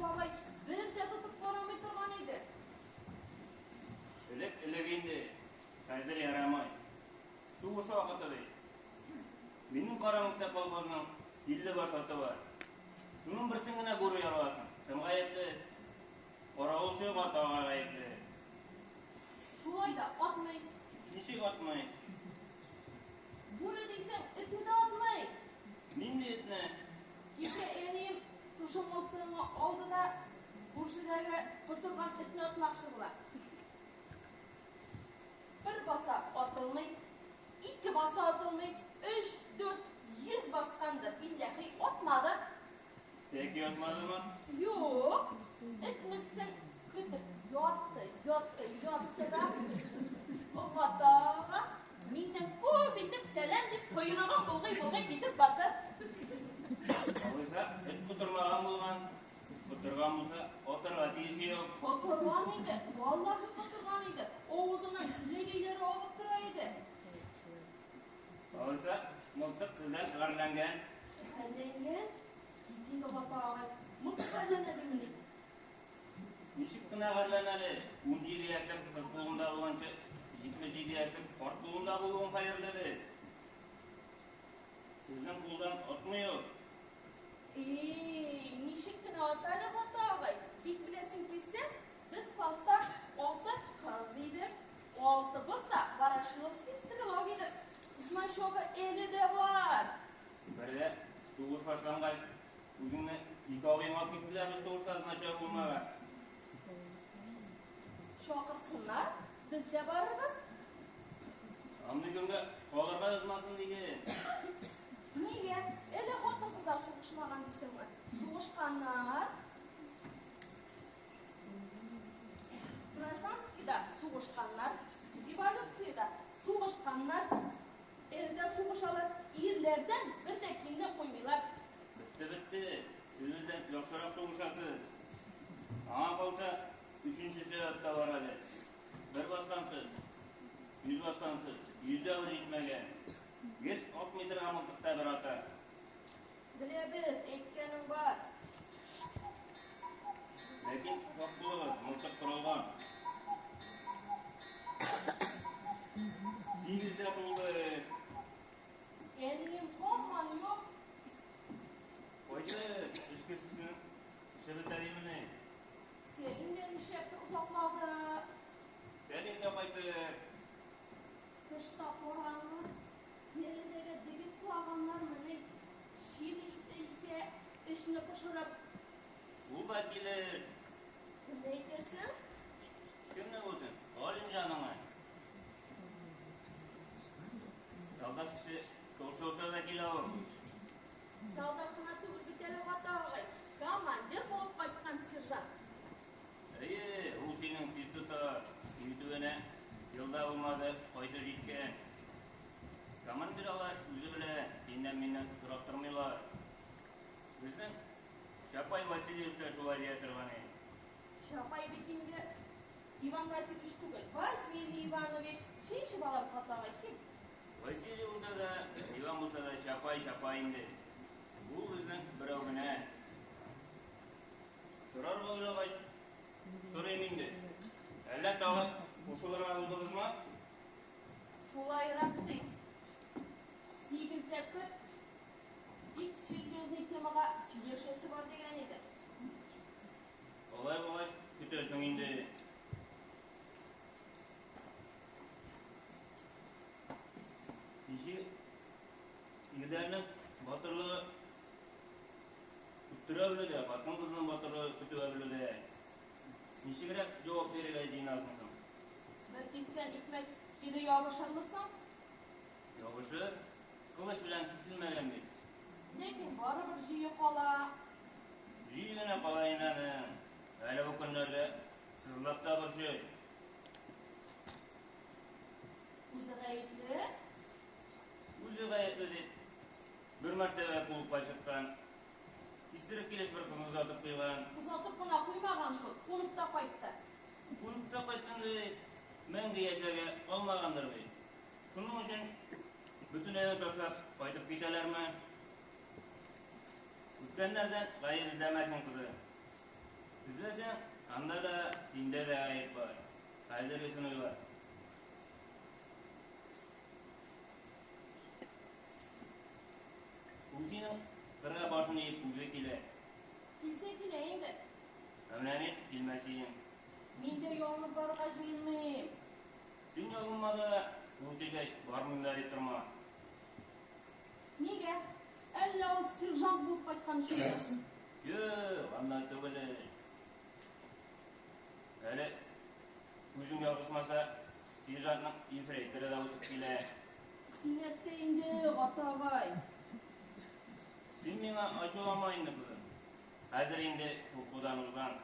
бабай бер дә тотып карамый торган иде. Элек элек инде, хәзер ярамый. Сугыш вакыты бит. Минем карамыкта колхозның 50 баш аты бар. Шуның берсен генә бүре яраласын. Кем гаепле? Каравылчы Гата гаепле. Шулай да атмый. Ничек атмый? Бүре дисең, этне дә атмый. Нинди этне? Кичә әнием шушы мылтыгыңа алды да күршедәге котырган этне атмакчы була. Бер баса атылмый, ике баса атылмый, өч, дүрт, 100 баскандыр, билләхи, атмады. Тәки атмадымы? Юк, эт мескен көтеп ятты, ятты, ятты да. Гатага миннән күп итеп сәлам дип койрыгын болгый-болгый китеп барды. Алайса, эт котырмаган булган. Котырган булса, атарга тиеше юк. Котырган иде, валлаһи котырган иде. Авызыннан селәгәйләре агып тора иде. Алайса, мылтык сездән гарьләнгән. Гарьләнгән? Кит инде, Гата агай. Мылтык гарьләнә димени? Ничек кенә гарьләнә әле? 17 яшьлек кыз кулында булганчы, 77 яшьлек карт кулында булуың хәерле ди. Сезнең кулдан атмый ул. И, ничек кенә ата әле Гата агай. Бик беләсең килсә, без класста алты кыз идек. Алтыбыз да Ворошиловский стрелок идек. Значогы әле дә бар. Бер дә сугыш башлангач, үзеңне ике абыең алып киттеләр бит сугышка значогы булмагач. Чакырсыннар, без дә барырбыз. Андый көнгә калырга язмасын диген. Нигә? Әллә хатын-кызлар сугышмаган дисеңме? Сугышканнар. Гражданскийда сугышканнар, революциядә сугышканнар. Әле дә сугышалар. Ирләрдән бер дә кимне куймыйлар. Бетте, бетте. Сез бездән яхшырак сугышасыз. Аңа калса, өченче сәбәп тә бар әле. Бер баскансыз, 100 баскансыз, 100 дә бер җитмәгән. Гел атмый торган мылтыкта бер ата. Беләбез, әйткәнең бар. Ләкин сак булыгыз, мылтык корылган. Сигез дә тулды. Әнием һаман юк. Кайтыр, эчкесесенең эше бетә димени? Сәлим дә нишләптер озаклады. Сәлим дә кайтыр. Тышта караңгы. Тәрәзәгә дегет сылаганнармыни? Җил исә эчне пошырып. Ул да килер. Кемне әйтәсең? Кемне булсын? Галимҗаныңны. Солдат кеше толшылса да килә ул. Солдат кына түгел бит әле Гата агай. Командир булып кайткан сержант. Әйе, ул синең тиз тота. Китүенә елда булмады, кайтып җиткән. Командир алар үзе белә, синнән-миннән сорап тормыйлар. Безнең Чапай Васильевич та шулай дия торган иде. Чапай бит инде Иван Васильевич түгел, Василий Иванович. Чәй эчеп алабыз, Гата агай, кил. Василий булса да, Иван булса да, Чапай Чапай инде. Ул безнең берәү генә. Сорарга уйлагач, сорыйм инде. Әллә тагы кушылырга булдыгызмы? Шулайрак ди. Сигездә көт. Бик серьезный темага сөйләшәсе бар дигән иде. Алай булгач, көтәсең инде. Ничек ирләрнең батырлыгы көттерә белүдә, хатын-кызның батырлыгы көтүә белүдә. Ничегрәк җавап бирергә җыенасың соң? Бер кискән икмәк кире ябышырмы соң? Ябышыр, кылыч белән киселмәгән бит. Ләкин барыбер җөе кала. Җөе генә кала инде аның. Әле бу көннәрдә сызлап та борчый. Үзе гаепле. Үзе гаепле дип, бер мәртәбә клубка чыккан. Исерек килеш бер кызны озатып куйган. Озатып кына куймаган шул, кунып та кайтты. Кунып та кайтсын ди, мәңге яшәргә калмагандыр бит. Шуның өчен бөтен өйне ташлап кайтып китәләрме? Үткәннәрдән гаеп эзләмәсен кызы. Сүзләсәң, анда да, синдә дә гаеп бар. Хәзергесен уйла. Ул синең кырга башын иеп үзе килә. Килсә килә инде. Ә менә мин килмәс идем. Мин дә ялынып барырга җыенмыйм. Син ялынма да, ул килгәч, бармыйм да дип торма. Нигә? Әллә ул сержант булып кайткан өченме? Юк, аннан түгел эш. Әле үзең ялгышмаса, сержантның ефрейторы да үсеп килә. Син нәрсә инде, Гата агай? Син миңа ачуланма инде, кызым. Хәзер инде куркудан узган.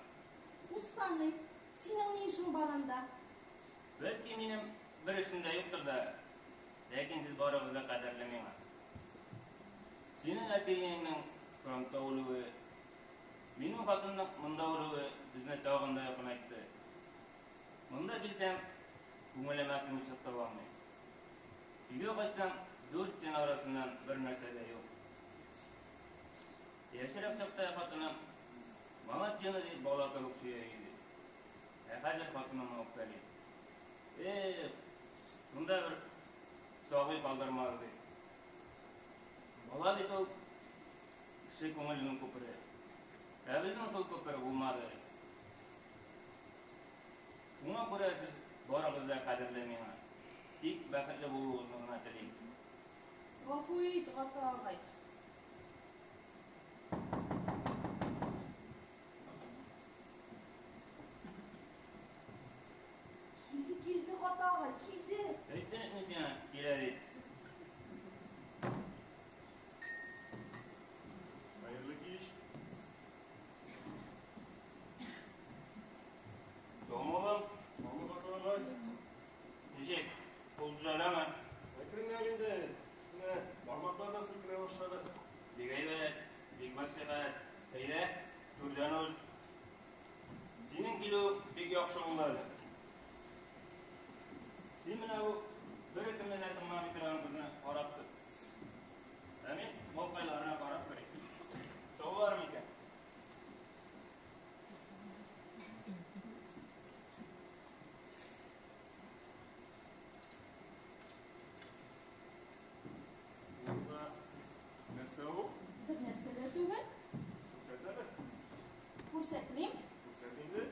Узса ни? Синең ни эшең бар анда? Бәлки минем бер эшем дә юктыр да, ләкин сез барыгыз да кадерле миңа. Синең әтиеңнең фронтта үлүе, минем хатынның монда үлүе безне тагын да якынайтты. Монда килсәм, күңелемә тынычлык таба алмыйм. Өйгә кайтсам, дүрт стена арасыннан бер нәрсә дә юк. Яшьрәк чакта хатыным Малатҗаны дип бала кебек сөя иде. Ә хәзер хатыныма үпкәли. Эх, шунда бер сабый калдырмады дип. Бала бит ул кеше күңеленең күпере. Ә безнең шул күпер булмады. Шуңа күрә сез барыгыз да кадерле миңа. Тик бәхетле булуыгызны гына телим. Гафу ит, Гата агай. Килде, килде, Гата агай, килде. Әйттем бит мин сиңа, килә дип. Хәерле кич. Саумы, улым? Саумы, Гата агай. Ничек, кул төзәләме? Әкренләп инде. Менә бармаклар да селкенә башлады. Бик әйбәт, бик мәслихәт. Әйдә, түрдән уз. Синең килү бик яхшы булды әле. Син менә бу беркемне дә тыңламый торган кызны карап тот. Ә мин малкайларына карап керим. Саулар микән? Монда нәрсә ул? Бер нәрсә дә түгел. Күрсәт әле. Күрсәтмим. Күрсәт инде.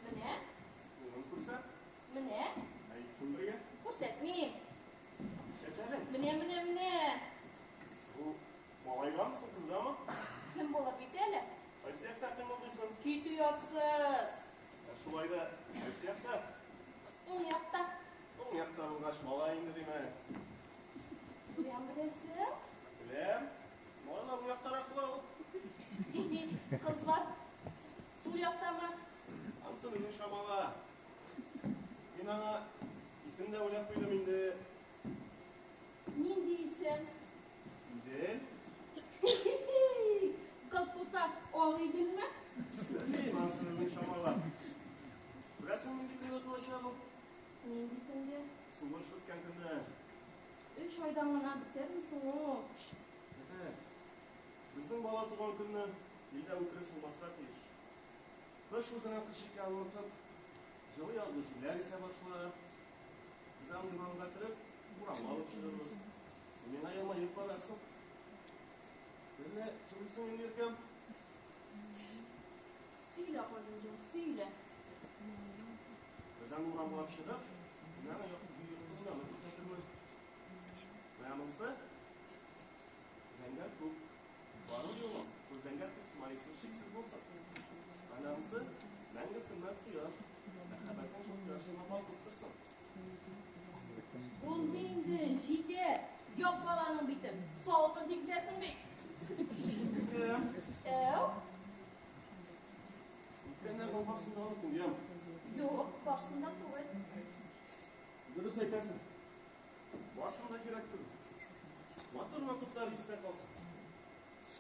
Менә. Улын күрсәт. Менә. Ә икесен бергә? Күрсәтмим. Күрсәт әле. Менә, менә, менә. Бу малайгамы соң, кызгамы? Кем була бит әле? Кайсы якта кыймылдыйсың? Кит оятсыз. Ә шулай да кайсы якта? Уң якта. Уң якта булгач, малай инде димәк. Каян беләсең? Беләм. Малайлар уң яктарак була ул. Кызлар сул яктамы? Анысы минем чамага. Мин аңа исем дә уйлап куйдым инде. Нинди исем? Идел. Кыз туса, Агыйделме? Белмим, анысы үзең чамала. Беләсең, нинди көндә туачак ул? Нинди көндә? Сугыш беткән көндә. Өч айдан гына бетәрме соң ул? Бетәр. Безнең бала туган көнне илдә үкереш булмаска тиеш. Кыш үзенең кыш икәнен онытып, җылы язгы җилләр исә башлар. Без аны урамга кереп, урамга алып чыгырбыз. Син миңа елмаеп карарсың. Әллә җылыйсың инде, иркәм? Сөйлә, Галимҗан, сөйлә. Без аны урамга алып чыгып, мин аңа йокы күрсәтермен. Менә монысы зәңгәр күк. Бару юлың шул зәңгәр күк сыман иксез-чиксез булсын. Менә монысы мәңге сүнмәс кояш. Мәхәббәтең шул кояш сыман балкып торсын. Булды инде, җитә. Яп баланың битен. Салкын тигезәсең бит. Иркәм. Әү? Үткәннәрнең барысын да оныттың, дим. Юк, барысын да түгел. Дөрес әйтәсең. Барсын да кирәк түгел. Матур вакытлар истә калсын.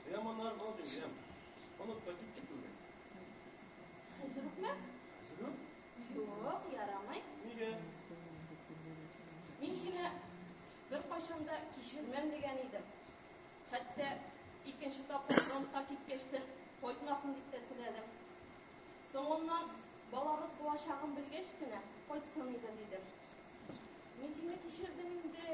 Ә яманнар калды, ям. Оныт та киттек безгә. Хәзер үкме? Хәзер үк? Юк, ярамый. Нигә? Мин сине беркайчан да кичермәм дигән идем. Хәтта икенче тапкыр фронтка киткәч тә кайтмасын дип тә теләдем. Аннан балабыз булачагын белгәч кенә кайтсын иде, дидем. Мин сине кичердем инде.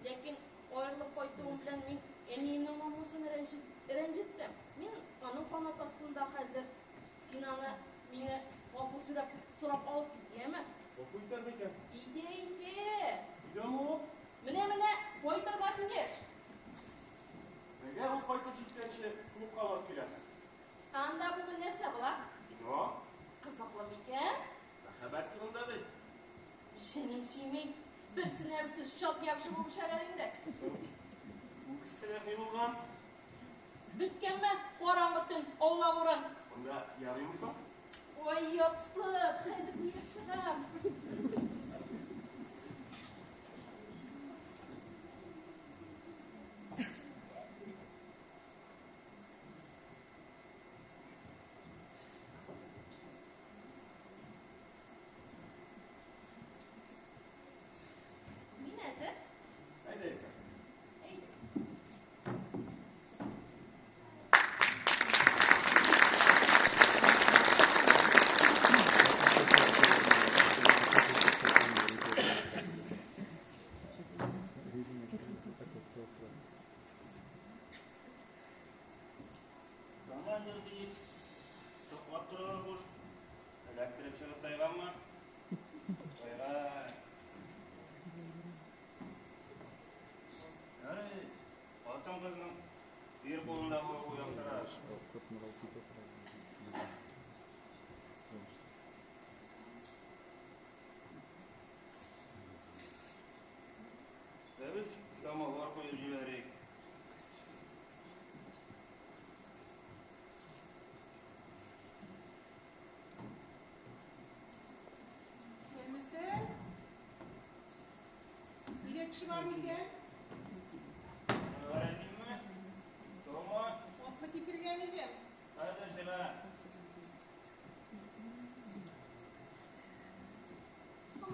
Ләкин аерылып кайтуым белән мин әниемнең намусын рәнҗеттем. Мин аның канат астында хәзер. Син аны мине гафу сорап, сорап алып кит, яме? Гафу итәр микән? Итә, итә. Өйдәме ул? Менә-менә кайтырга тиеш. Әгәр ул кайтып җиткәнче, клубка барып киләбез. Анда бүген нәрсә була? Кино. Кызыклы микән? Мәхәббәт турында бит. Җенем сөйми. Берсенә берсе чат ябышып үбешәләр инде. Соң, үбешсәләр ни булган? Беткәнме караңгы төн, аулак урын? Анда ярыймы соң? Ой, оятсыз, хәзер килеп чыгам. Мин әзер. Әйдә, Иркә. Әйдә. Командир дип, соклап торырга куш. Эләктереп чыгып тайганмы? Тайган. Ярый, хатын-кызның ир кулында булуы яхшырак. Ә без самовар куеп җибәрик. Исәнмесез? Өйдә кеше бар микән? Рәсимме? Саумы? Атны китергән идем. Хәзер чыга.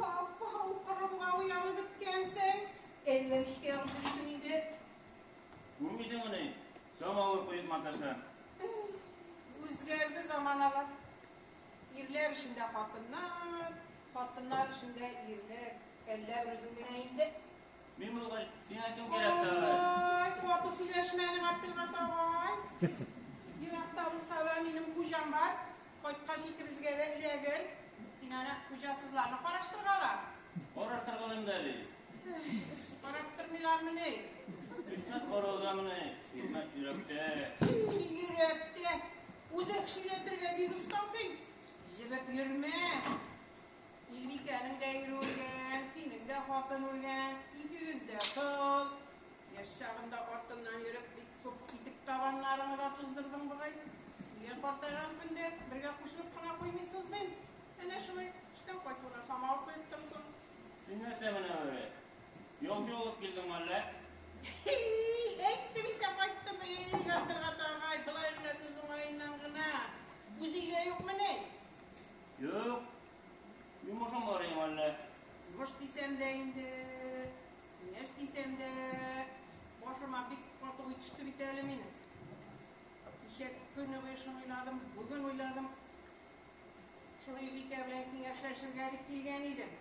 Апа, укырымга уянып беткәнсең. Әллә мичкә ягып йөрисең инде. Күрмисеңмени? Самавыр куеп маташа. Үзгәрде заманалар. Ирләр эшендә хатыннар, хатыннар эшендә ирләр. Әллә берүзең генә инде. Мин булгач, сиңа кем кирәк тагы? Ай, каты сөйләшмә әле, Габделгат агай. Еракта булса да минем хуҗам бар. Кайткач икебезгә дә эләгер. Син аны хуҗасызларны караштыргала. Караштыргалыйм да бит. Карап тормыйлармыни? Хикмәт караудамыни? Хикмәт йөрәктә. Йөрәктә. Үзең кеше өйрәтергә бик оста син. Җебеп йөрмә. Илбикәнең дә ире үлгән, синең дә хатын үлгән, икегез дә тол. Яшь чагында артыннан йөреп, бик күп итек табаннарыңны да туздырдың бугай. Нигә картайган көндә бергә кушылып кына куймыйсыз дим. Әнә шулай эштән кайтуына самавыр куеп торсын. Син нәрсә менә бер? Яучы булып килдең әллә? Әйттем исә кайттым, эй, Габделгата агай, болай гына сүз уңаеннан гына. Үзе өйдә юкмыни? Юк. Йомышың бар иң әллә? Йомыш дисәм дә инде, киңәш дисәм дә, башыма бик каты уй төште бит әле минем. Кичә көне буе шуны уйладым, бүген уйладым. Шуны Илбикә белән киңәшләшергә дип килгән идем.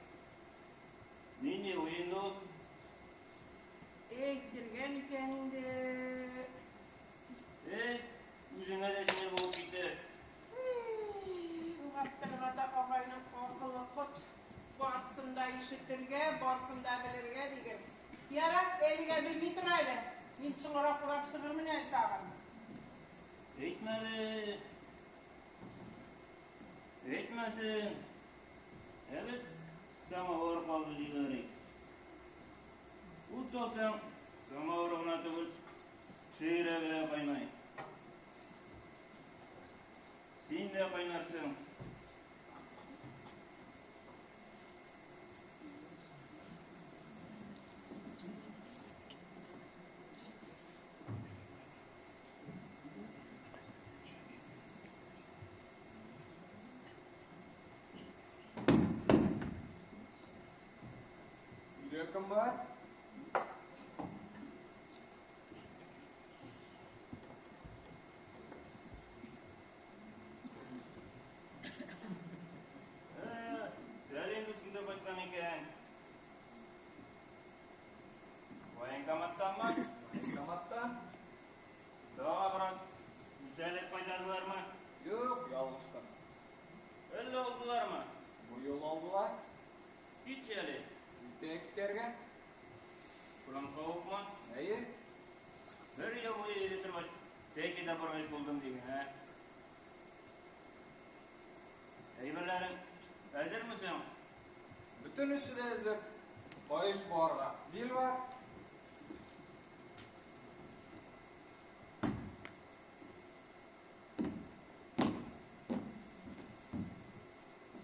Нинди уй инде ул? Әйтергә микән инде? Әйт, үзеңә дә җиңел булып китер. Бу Габделгата агайның акылы кот. Барсын да ишетергә, барсын да белергә диген. Ярар, әлегә белми тор әле. Мин соңрак урап чыгырмын әле тагын. Әйтмәде. Әйтмәсен. Ә без самавыр кабызып җибәрик. Ут салсаң, самавыр гына түгел, кеше йөрәге дә кайнай. Син дә кайнарсың. Өйдә кем бар? Бөтенесе дә әзер. Каеш буарга бил бар.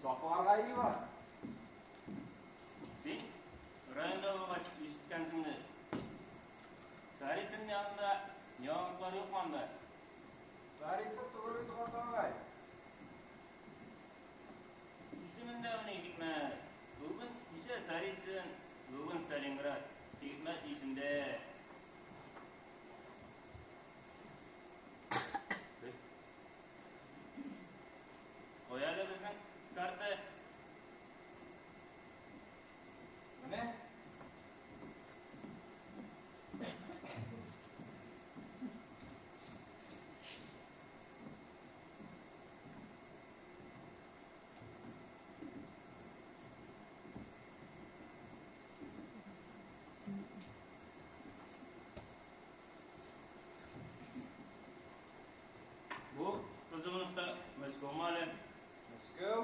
Сакларга ил бар. Син районда булгач ишеткәнсеңдер. Царицын янында яңалыклар юкмы анда? Царицын түгел бит, Гата агай. Исемендә менә хикмәт. Бүген кичә Царицын, бүген Сталинград. Хикмәт исемдә. Кая әле безнең карта? Менә. Бу кызыллыкта Мәскәүме әле? Мәскәү.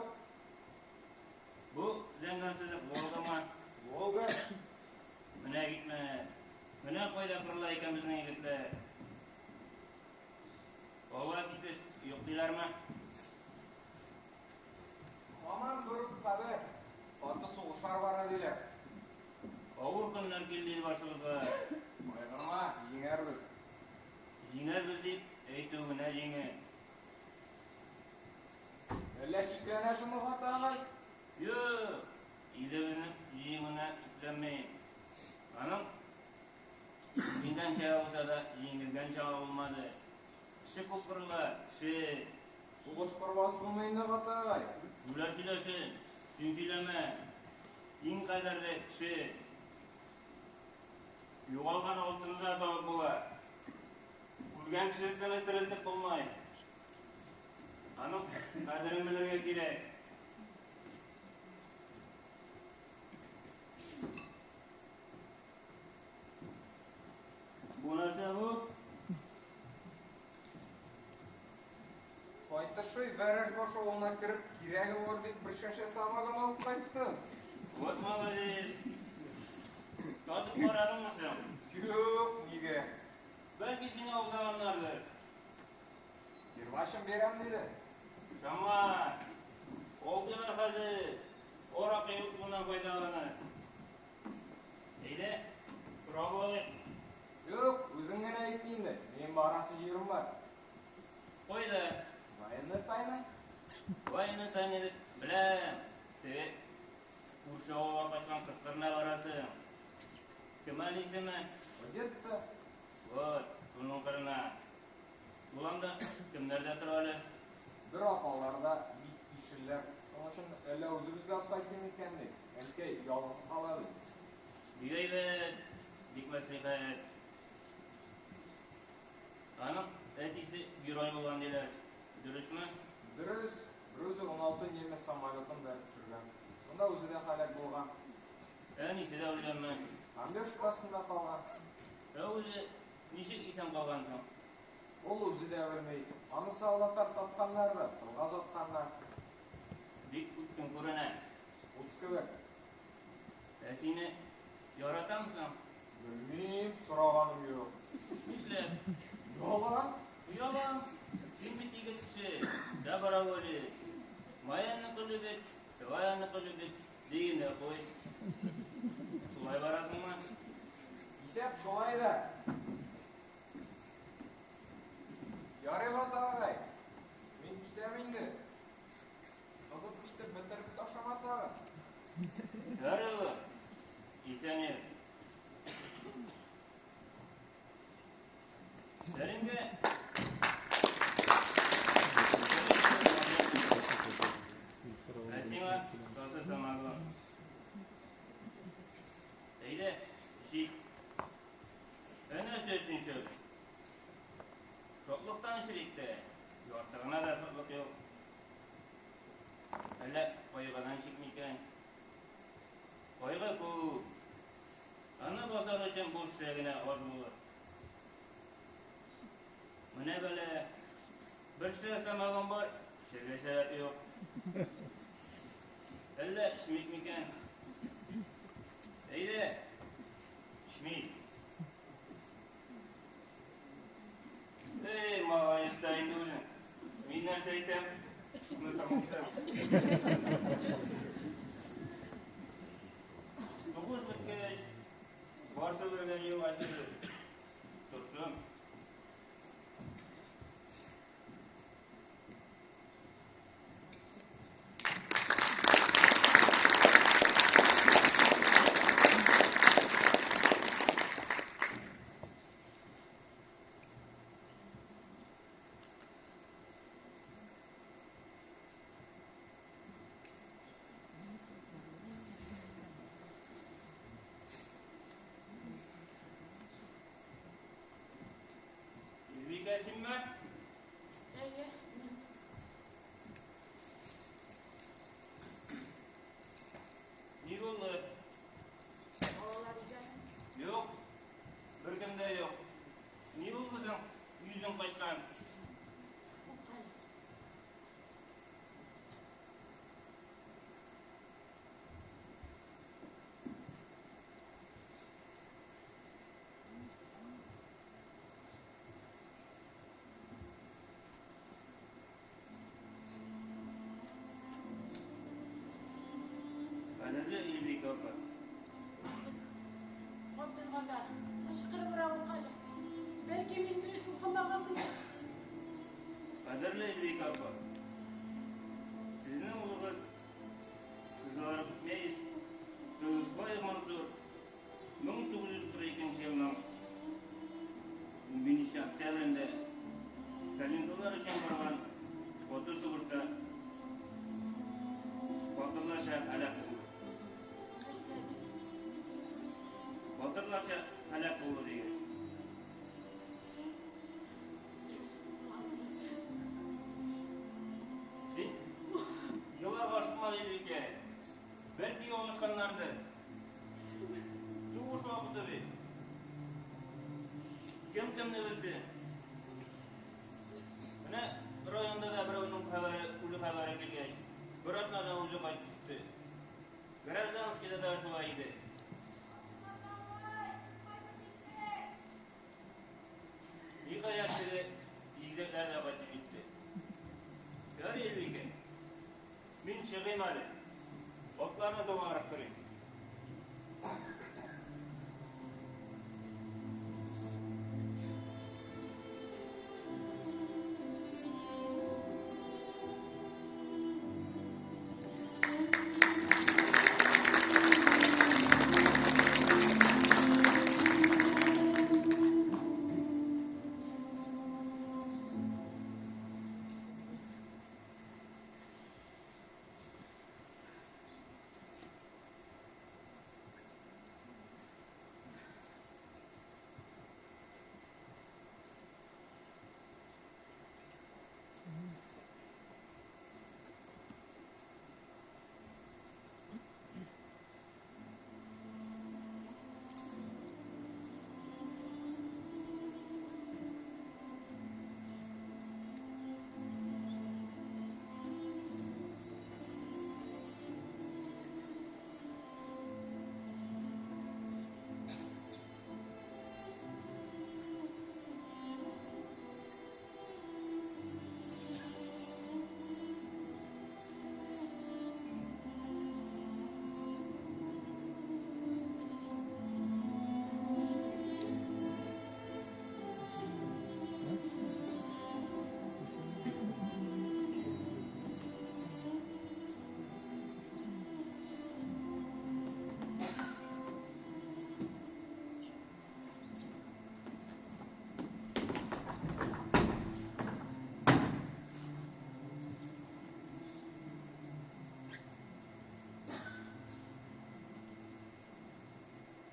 Бу зәңгәр сызык Волгамы? Волга. Менә китмә. Менә кайда кырыла икән безнең егетләр. Алга китеш юк диләрме? Һаман бер үк хәбәр. Каты сугышлар бара диләр. Авыр көннәр килде башыбызга. Кайгырма, җиңәрбез. Җиңәрбез дип әйтү генә җиңел. Әллә шикләнәсеңме, Гата агай? Юк, илебезнең җиңүенә шикләнмим. Аның җиңгән чагы булса да, җиңелгән чагы булмады. Кеше күп кырыла, кеше. Сугыш корбасы булмый инде, Гата агай. Юләр сөйләсен, син сөйләмә. Иң кадерле кеше. Югалган алтынны да табып була. Үлгән кешене терелтеп булмый. Аның кадерен белергә кирәк. Бу нәрсә бу? Кайтышый Вәрәш башы авылына кереп, кирәге бар дип бер шешә самогон алып кайттым. Вот молодец. Татып карадыңмы соң? Юк, нигә? Бәлки сине алдаганнардыр. Первачын бирәм диде. Шама. Алдылар хәзер. Аракы юклыгыннан файдаланып. Әйдә, сорап алыйк. Юк, үзең генә әйт инде. Минем барасы җирем бар. Кайда? Военная тайна. Военная тайна дип беләм. Теге күрше авылга кайткан кыз кырына барасың. Кем әле исеме? Одетта. Вот, шуның кырына. Ул анда кемнәрдә тора әле? Бер апалар да бик ишелләр. Шуның өчен әллә үзебезгә алып кайтыйм микән ди. Әнкәй ялгыз кала бит. Бик әйбәт, бик мәслихәт. Аның әтисе герой булган диләр. Дөресме? Дөрес. Берүзе 16 немец самолетын бәреп төшергән. Шунда үзе дә һәлак булган. Әнисе дә үлгәнме? Бомбежка астында калган. Ә үзе ничек исән калган соң? Ул үзе дә белми. Аны солдатлар тапканнар да, тылга озатканнар. Бик үткен күренә. Ут кебек. Ә сине яратамы соң? Белмим, сораганым юк. Нишләп? Ялан. Оялам. Син бит егет кеше, доброволец. Мояныкы любит, твояныкы любит, диген дә куй. Шулай барасыңмы? Исәп шулай да. Ярый, Гата агай. Мин китәм инде. Кызып китеп бетереп ташлама тагы. Ярый, улым. Исән йөр. Сәлимгә Ә сиңа тасы самогон. Әйдә, эчик. Ә нәрсә өчен чөп? Шатлыктан эчерик тә, ярты гына да шатлык юк. Әллә кайгыдан эчик микән? Кайгы күп. Аны басар өчен бу шешә генә аз булыр. Менә бәла. Бер шешә самогон бар, эчәргә сәбәп юк. Әллә эчмик микән? Әйдә, эчми. Эй, молодец та инде үзең. Мин нәрсә әйтәм? Шуны тыңлыйсың. Сугыш беткәч, барсы белән юл ачылды. Торсын. Илбикә, синме? Әйе, мин. Ни булды? Балалар өйдәме? Юк. Беркем дә юк. Ни булды соң? Йөзең качкан. Юк әле. Кадерле Илбикә апа. Габделгата, кычкырыбрак укы әле. Бәлки мин дөрес укымаганмындыр. Кадерле Илбикә апа. Сезнең улыгыз Кызылармеец Тугызбаев Мансур 1942 елның 15 октябрендә Сталинградлар өчен барган каты сугышта батырларча һәлак булды. Нәрсә дип? Батырларча һәлак булды дигән. Син еларга ашыкма, Илбикә. Бәлки ялгышканнардыр. Сугыш вакыты бит. Кем кемне белсен. Менә районда да берәүнең хәбәре, үле хәбәре килгәч, бер атнадан үзе кайтып төште. Гражданскийда да шулай иде. Ниһаять, теге игезәкләр дә кайтып җитте. Ярый, Илбикә. Мин чыгыйм әле. Атларны тугарып керим.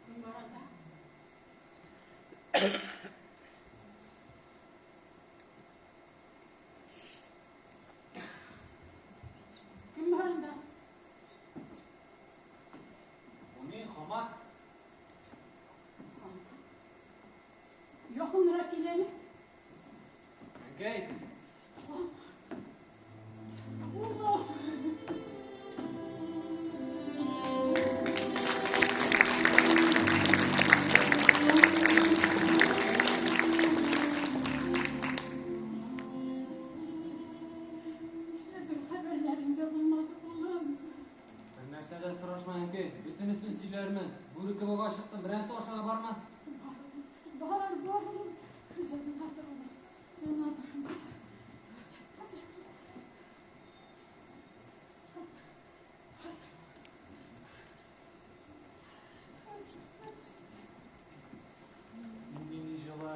Кем бар анда? Кем бар анда? Бу мин, Хамат. Якынрак кил әле. Әнкәй. Улым. дә сорашма, әнкәй, бөтенесен сөйләрмен. Бүре кебек ачыктым, берәрсе ашарга бармы? Бар, бар, улым. Җаныңа тор, улым. Җаныңа тор. Хәзер. Хәзер. Хәзер. Нинди җылы,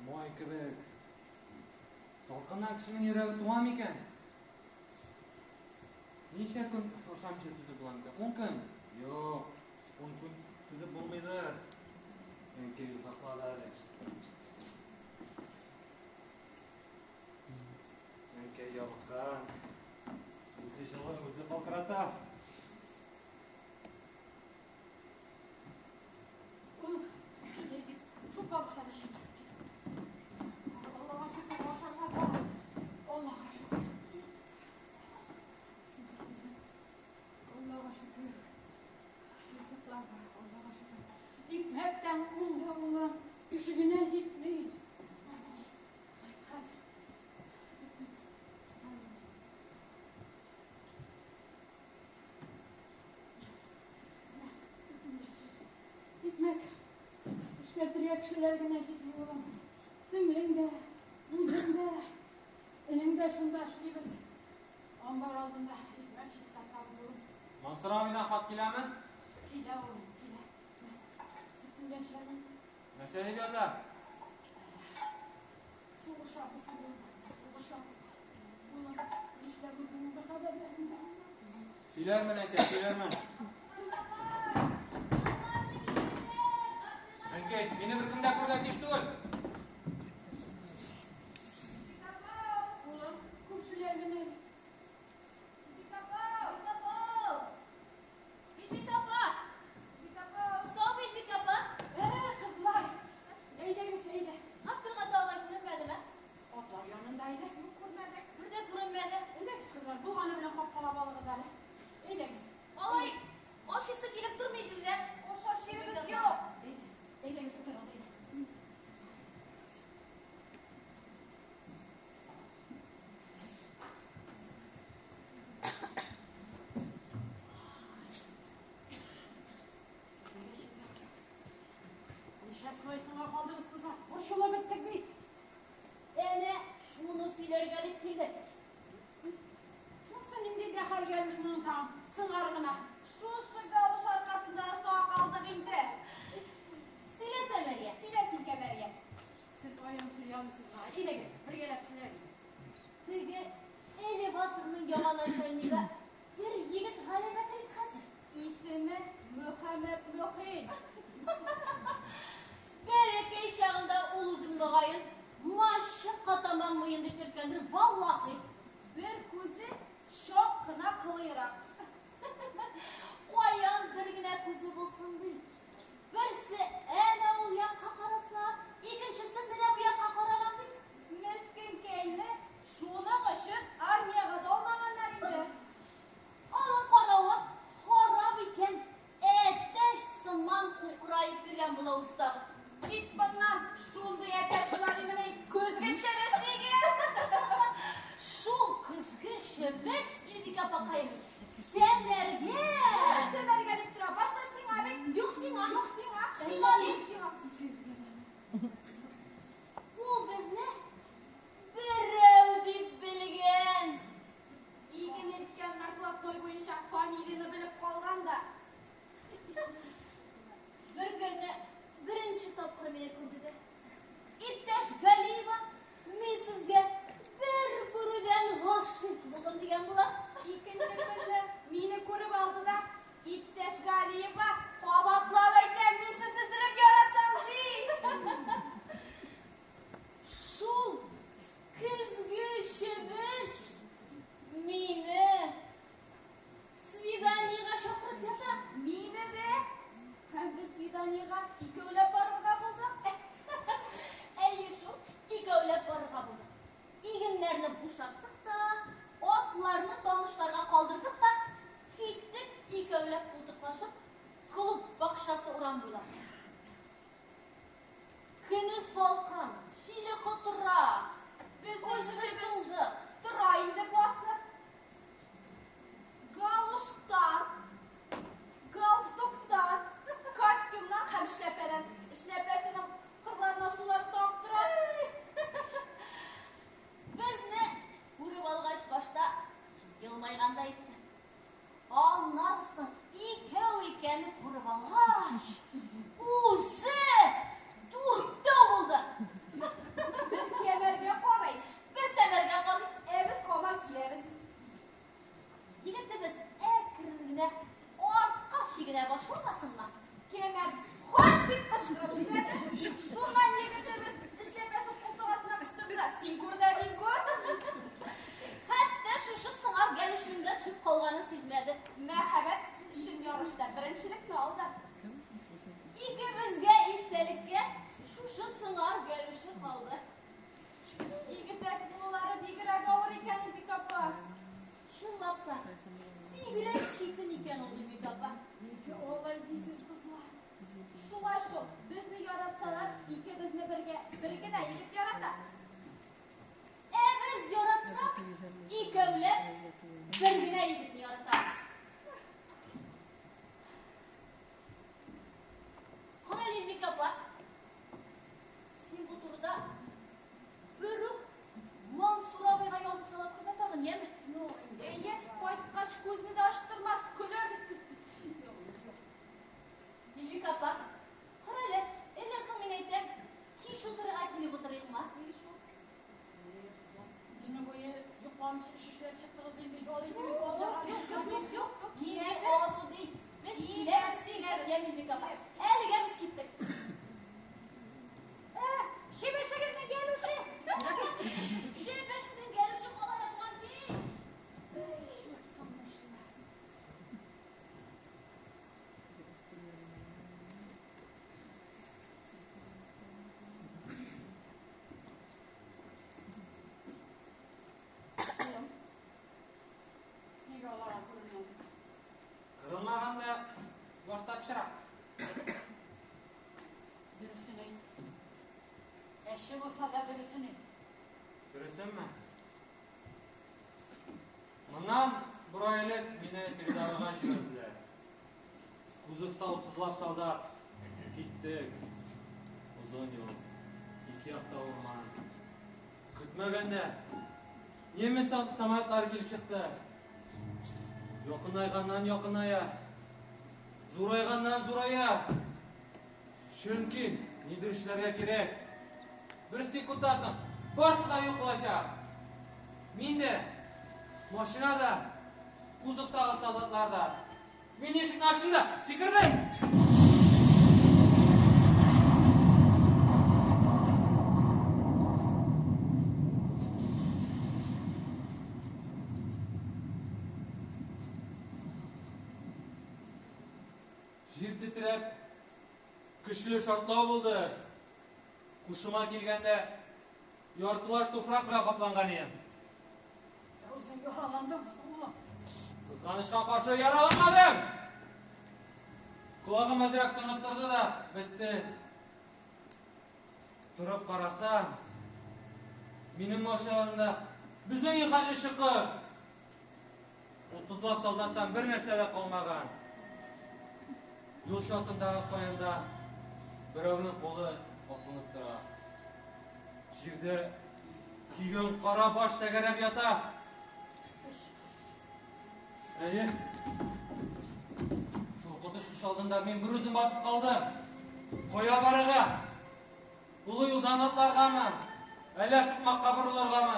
май кебек. Салкыннан кешенең йөрәге туа микән? Ничә көн ашамыйча түзеп була микән? Ун көн? Юк, ун көн түзеп булмыйдыр. Әнкәй озаклады әле. Әнкәй ябыккан. Үзе җылы, үзе калтырата. Улым, шулпа булса да эчеп. Аллага шөкер, ашарга бар. Аллага шөкер. Аллага шөкер. Ризыклар бар, Аллага шөкер. Икмәк тә уңды, улым. Кеше генә җитми. Хәзер. Икмәк эшкәртергә кешеләр генә җитми, улым. Сеңлең дә, үзең дә, энең дә шунда эшлибез. Амбар алдында икмәк чистартабыз, улым. Мансур абыйдан хат киләме? Килә, улым, килә. Сөтеңдә эшләрмен. Нәрсә дип яза? Сугышабыз, улым, сугышабыз. Улым, нишләп үзеңне бер хәбәрләрен дә алмадың? Сөйләрмен, әнкәй, сөйләрмен. Әнкәй, мине беркем дә күрергә тиеш түгел. Улым, күршеләр генә. Ә, кызлар, әйдәгез, әйдә. Атлар янында иде. Юк, күрмәдек. Әйдәгез, кызлар, булганы белән капкалап алыгыз әле. Әйдәгез. Ашыйсы килеп тормый бездә. Ашар җиребез юк. Әйдә, әйдәгез, утырыгыз, әйдә. Нишләп шулай соңга калдыгыз, кызлар? Борчылып беттек бит. Әнә шуны сөйләргә дип килдек. Нәрсә нинди дәһәр җәлмеш моның тагын? Сыңар гына. Шушы галош аркасында соңга калдык инде. Сөйләсә, Мәрия. Сөйлә син, Кәмәрия. Сез аерым сөйли алмыйсыз гына. Әйдәгез, бергәләп сөйләгез. Теге элеваторның яңа начальнигы бер егет галәмәте бит хәзер. Исеме Мөхәммәт Мөхин. Бәләкәй чагында ул үзен мөгаен Машыкка таман муен дип йөрткәндер, валлаһи. Бер күзе чак кына кылыйрак. Каян бер генә күзе булсын ди. Берсе әнә ул якка караса, икенчесе менә бу якка караган бит. Мескенкәйне шуның өчен армиягә да алмаганнар инде. Аның каравы харап икән. Әтәч сыман кукраеп йөргән була үзе тагы. Кит моннан, шундый әтәч була димени, көзге чебеш диген. Шул көзге чебеш, Илбикә апакаем, Сәмәргә. Сәмәргә дип тора. Башта сиңа бит. Юк сиңа. Юк сиңа. Сиңа дип. Сиңа. Ул безне берәү дип белгән. Иген илткән накладной буенча фамилияне белеп калган да. Бер көнне беренче тапкыр мине күрде дә. Иптәш Галиева, мин сезгә бер күрүдән гашыйк булдым дигән була. Икенче көнне мине күреп алды да, иптәш Галиева, кабатлап әйтәм, мин сезне өзелеп яратам, ди. Шул көзге чебеш мине свиданиега чакырып ята. Мине дә. Һәм без свиданиега икәүләп барырга булдык. Әйе шул, икәүләп барырга булдык. Игеннәрне бушаттык та, атларны танышларга калдырдык та, киттек икәүләп култыклашып клуб бакчасы урам буйлап. Көне салкын, җиле котыра. Безнең Үзебез чебеш туңдык. тора инде басып. Галоштан кайткач, үзе дүртәү булды. Бер кәмәргә карый, бер сәмәргә карый, ә без һаман киләбез. Егетебез әкрен генә артка чигенә башламасынмы? Кәмәр хат дип кычкырып җибәрде. Шуннан егетебез эшләпәсен култык астына кыстырды да, син күр дә мин күр. Хәтта шушы сыңар гәлүшенең дә төшеп калганын сизмәде. Мәхәббәт өчен ярышта беренчелекне алды. Икебезгә истәлеккә шушы сыңар гәлүше калды. Игезәк булулары бигрәк авыр икән, Илбикә апа. Чынлап та, бигрәк читен икән ул, Илбикә апа. Нигә алай дисез, кызлар? Шулай шул, безне яратсалар, икебезне бергә бер генә егет ярата. Ә без яратсак, икәүләп бер генә егетне яратабыз. Кара әле, Илбикә апа, син бу турыда бер үк Мансур абыйга язып сала күрмә тагын, яме? Ну, әйе, кайткач күзне дә ачтырмас, көлер. Юк, юк. Илбикә апа, кара әле, әллә соң мин әйтәм, кич утырырга килеп утырыйкмы? Әйе шул. Төне буе йокламыйча эш эшләп чыктыгыз инде, ял итегез, алҗыган. Юк, юк, юк, юк. Киләбез. Алсу ди. Без киләбез, киләбез, яме, Илбикә апа. Әлегә без киттек. Ә, чебешегезнең гәлүше. Чебешнең гәлүше кала язган бит. Улым, нигә аларга күренмәдең? Кырылмаган да башта пычрак. Дөресен әйт. Әче булса да дөресен әйт. Дөресенме? Моннан бер ай элек мине передовойга җибәрделәр. Кузовта утызлап солдат. Киттек. Озын юл. Ике якта урман. Көтмәгәндә немец самолетлары килеп чыкты. Якынайганнан якыная. Зурайганнан зурая. Чөнки нидер эшләргә кирәк. Бер секундтан соң барысы да юк булачак. Мин дә, машина да, кузовтагы солдатлар да. Мин ишекне ачтым да сикердем. Җир тетрәп, көчле шартлау булды. Кушыма килгәндә, яртылаш туфрак белән капланган идем. Ә үзең яраландыңмы соң, улым? Кызганычка каршы яраланмадым. Колагым әзрәк тынып торды да, бетте. Торып карасам, минем машинамда безнең өй хәтле чокыр. Утызлап солдаттан бер нәрсә дә калмаган. Юл чатындагы каенда берәүнең кулы асылынып тора. Җирдә көйгән кара баш тәгәрәп ята. Әйе. Шул коточкыч алдында мин берүзем басып калдым. Кая барырга? Олы юлдан атларгамы? Әллә сукмакка борылыргамы?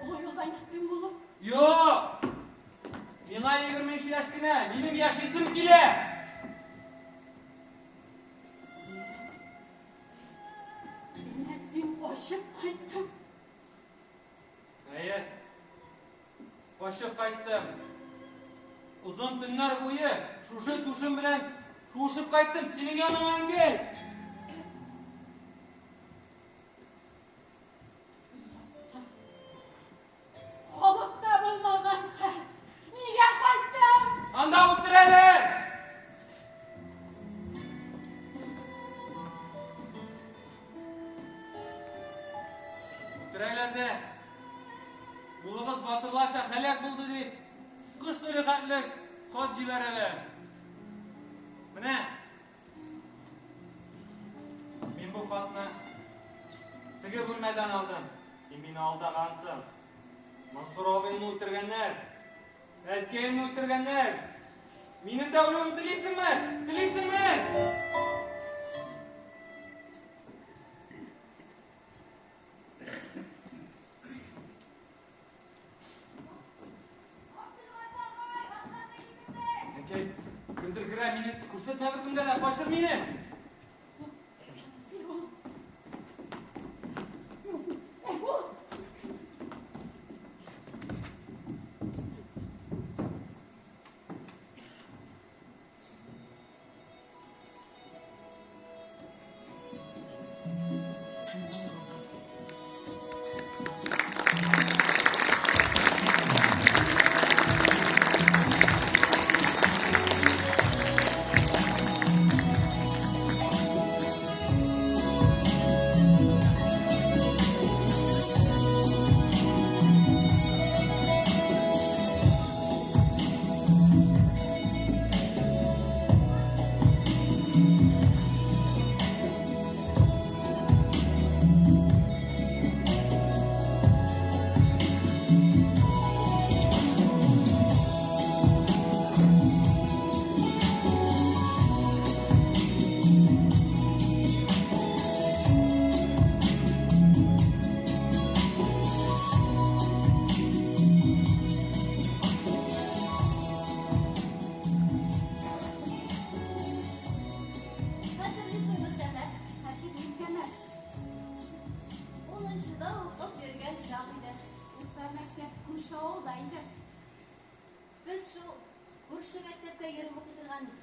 Олы юлдан киттең, улым? Юк! Миңа 23 яшь кенә, минем яшисем килә! Димәк, син качып кайттың. Әйе. Качып кайттым. Озын төннәр буе шушы түшем белән шуышып кайттым синең яныңа, әнкәй. Халыкта булмаган хәл. Нигә кайттың? Анда үтерәләр! Үтерәләр дә. Улыгыз батырларча һәлак булды дип, кош теле хәтле хат җибәрәләр. Менә мин бу хатны теге бүлмәдән алдым. Син мине алдагансың. Мансур абыйны үтергәннәр. Әткәемне үтергәннәр. Минем дә үлүемне телисеңме? Телисеңме? Әнкәй, кемдер керә, мине күрсәтмә беркемгә дә, качыр мине! Хәтерлисеңме, Сәфәр? Хәтерлим, Камәр. Унынчыда укып йөргән чак иде. Урта мәктәп күрше авылда иде. Без шул күрше мәктәпкә йөреп укый торган идек.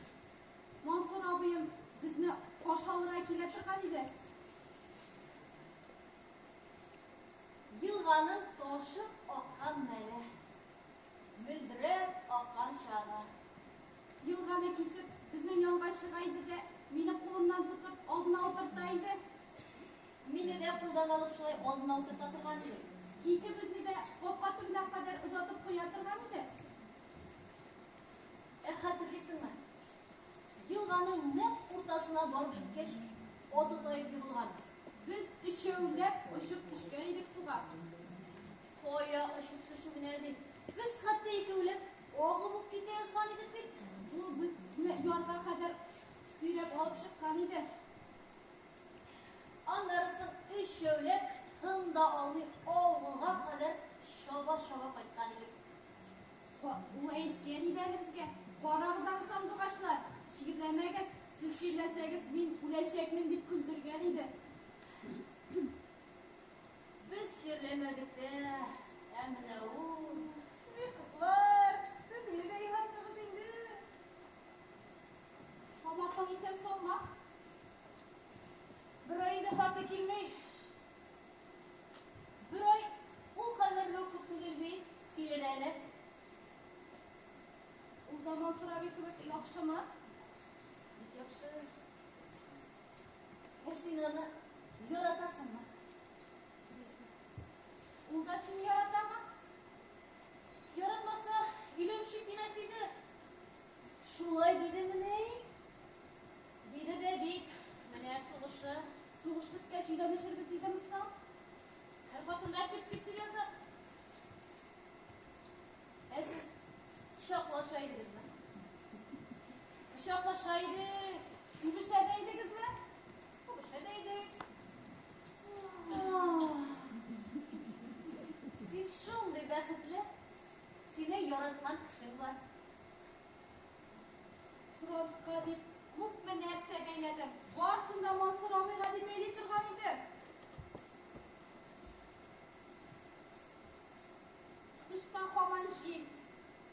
Мансур абыем безне аш алырга килә торган иде. Елганың ташып аккан мәле. Мөлдерәп аккан чагы. Елганы кисеп, безнең янга чыга иде дә, мине кулымнан тотып, алдына утырта иде. Мине дә кулдан алып шулай алдына утырта торган иде. Икебезне дә капка төбенә кадәр озатып куя торган иде. Ә хәтерлисеңме? Елганың нәкъ уртасына барып җиткәч, аты таеп егылган. Без өчәүләп очып төшкән идек суга. Кая очып төшү генә ди. Без хәтта икәүләп агып ук китә язган идек бит. Ул безне ярга кадәр сөйрәп алып чыккан иде. Аннары соң өчәүләп тын да алмый авылга кадәр чаба-чаба кайткан идек. Ул әйткән иде әле безгә, карагыз аны сандугачлар, чирләмәгез, сез чирләсәгез, мин үләчәкмен дип көлдергән иде. Без чирләмәдек тә, ә менә ул... И кызлар, сез мине дә елаттыгыз инде. Хаматың исән-саумы? Бер ай инде хаты килми. Бер ай ул кадәрле үк күп түгел бит, килер әле. Ул да Мансур абый кебек яхшымы? Бик яхшы. Ә син аны яратасыңмы? Ул да сине яратамы? Яратмаса, өйләнешеп димәс иде. Шулай дидемени? Диде дә бит, менә сугышы. Сугыш беткәч өйләнешербез дидеме соң? Һәр хатында көт-көт дип яза. Ә сез кочаклаша идегезме? Кочаклаша идек. Үбешә дә идегезме? Үбешә дә идек. Син шундый бәхетле, сине яраткан кешең бар. Фронтка дип күпме нәрсә бәйләдем. Барысын да Мансур абыйга дип бәйли торган идем. Тышта һаман җил.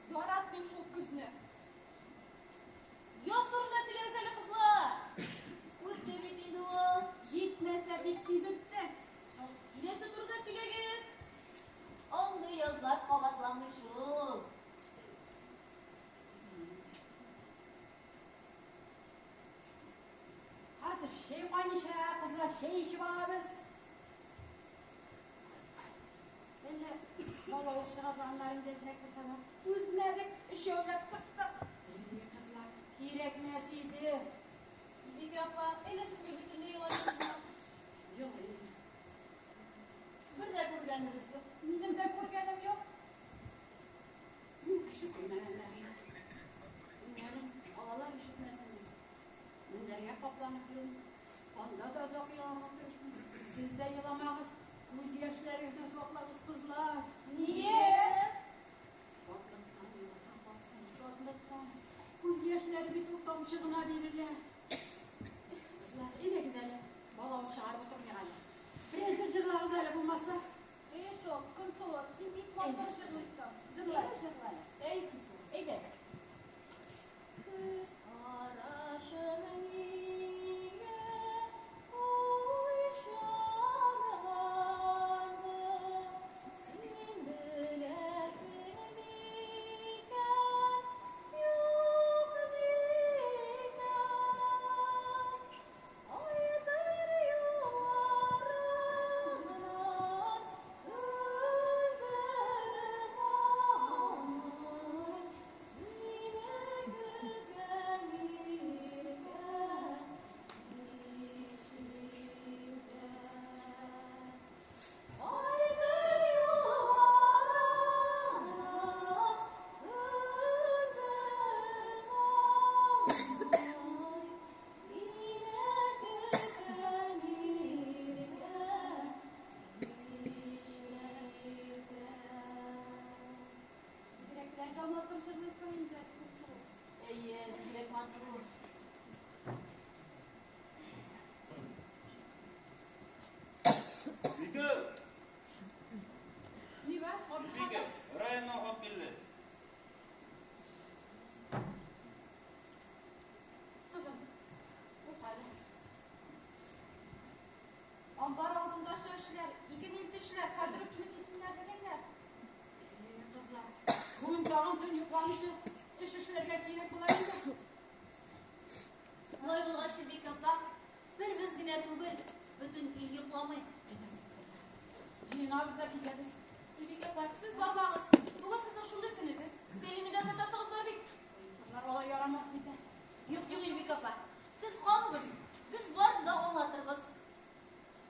Яратмыйм шул көзне. Яз турында сөйләгез әле, кызлар. Үтте бит инде ул. Җитмәсә бик тиз үтте. Киләсе турында сөйләгез. Андый язлар кабатланмый шул. Хәзер чәй кайныйча, кызлар, чәй эчеп алабыз. Әллә балавыз чыгарганнар инде әзрәк булса да. Түзмәдек, өчәүләп сыктык. И, кызлар, кирәкмәс иде. Бикә апа, әллә сезгә бөтенләй еламыйсызмы? Елыйм. Бер дә күргәнебез юк. Минем дә күргәнем юк. Мин кеше күрмәгәннәрне. шатланып елый. Анда да озак еламага тырышмый. Сез дә еламагыз, күз яшьләрегезне саклагыз, кызлар. Нигә? Шатлыктан елата калсын, шатлыктан. Күз яшьләре бит ул тамчы гына бирелә. Кызлар, әйдәгез әле, балавыз чыгарып утырмыйк әле. Берәр җыр җырлагыз әле булмаса. Әйе шул, Көнсылу, син бик матур җырлыйсың. Җырла. Әйдә җырла әле. Әй, Көнсылу, әйдә. Күз карашың нигә уйчанланды? Син беләсең микән, юк микән? Кайтыр юлларыңнан гозер калмый, сине көткән иркә кич җитә. Кайтыр юлларыңнан гозер калмый, сине көткән иркә кич җитә. Бигрәкләр дә матур җырлыйсың инде, Көнсылу. Әйе, бигрәк матур. Бикә! Ни бар? Бикә, районнан хат килде. Кызым, укы әле. Амбар алдында эшләүчеләр, иген илтүчеләр хәзер үк килеп җитсеннәр дигәннәр. Э, кызлар, бүген тагын төн йокламыйча эш эшләргә кирәк була инде. Болай булгач, Илбикә апа, бер без генә түгел, бөтен ил йокламый. Әйдәгез, кызлар. Җыенабыз да китәбез. Илбикә апа, сез бармагыз. Бүген сезнең шундый көнегез. Сәлимне дә озатасыгыз бар бит. Кызлар, алай ярамас бит. Юк, юк, Илбикә апа, сез калыгыз. Без барын да аңлатырбыз.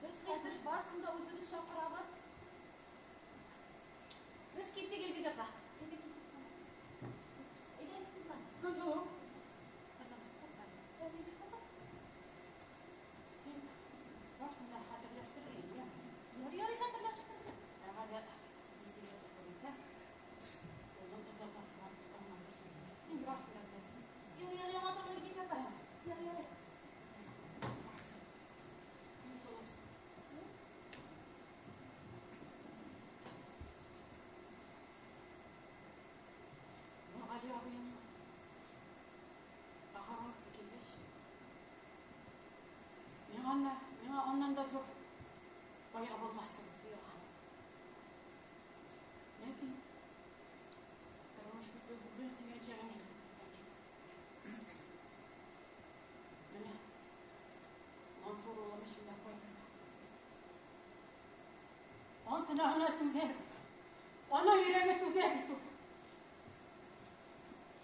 Без хәзер барысын да үзебез чакырабыз. Без киттек, Илбикә апа. Әйдә киттек. Әйдәгез, кызлар. Кызым. Кызым, тукта. Син барысын да хәтерләштерсең, я? Ярый, ярый, хәтерләштердем. Әгәр дә исеңдә төшмәсә, улым озатасы бар, аңлатырсың. Син барысын да беләсең. Ярый, ярый, аңлатырмын, Илбикә апа. Ярый, ярый. Көнсылу. Нургали абыйның похоронкасы килгәч, миңа аннан да зур кайгы булмас кебек тоелган. Ләкин тормыш бит үзе без дигәнчә генә килеп киткән шул. Менә Мансур улым өчен дә кайгырдым. Ансына гына түзәр. Ана йөрәге түзә бит ул.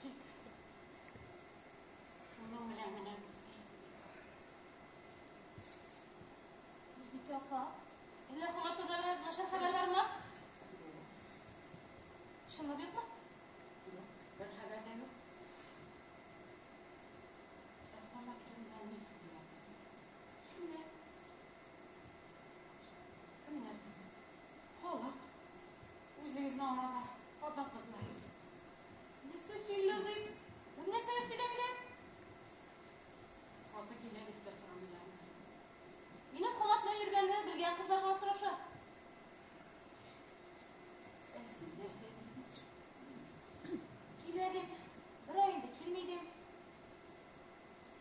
Тик шуның белән генә бетсә. Илбикә апа, әллә Хамат турында берәр начар хәбәр бармы? Чынлап юкмы? Юк, бер хәбәр дә юк. Ә Хамат турында ни сөйлиләр? Кемнәр? Кемнәр? Халык. Үзегезнең арада хатын-кызлар. Нәрсә сөйлиләр дип? Бер нәрсә дә сөйләмиләр. Хаты килә дип тә сорамыйлармы? Минем Хамат белән йөргәнне белгән кызлар гына сораша. Ә син нәрсә дисең? Килә дим, бер ай инде килми дим.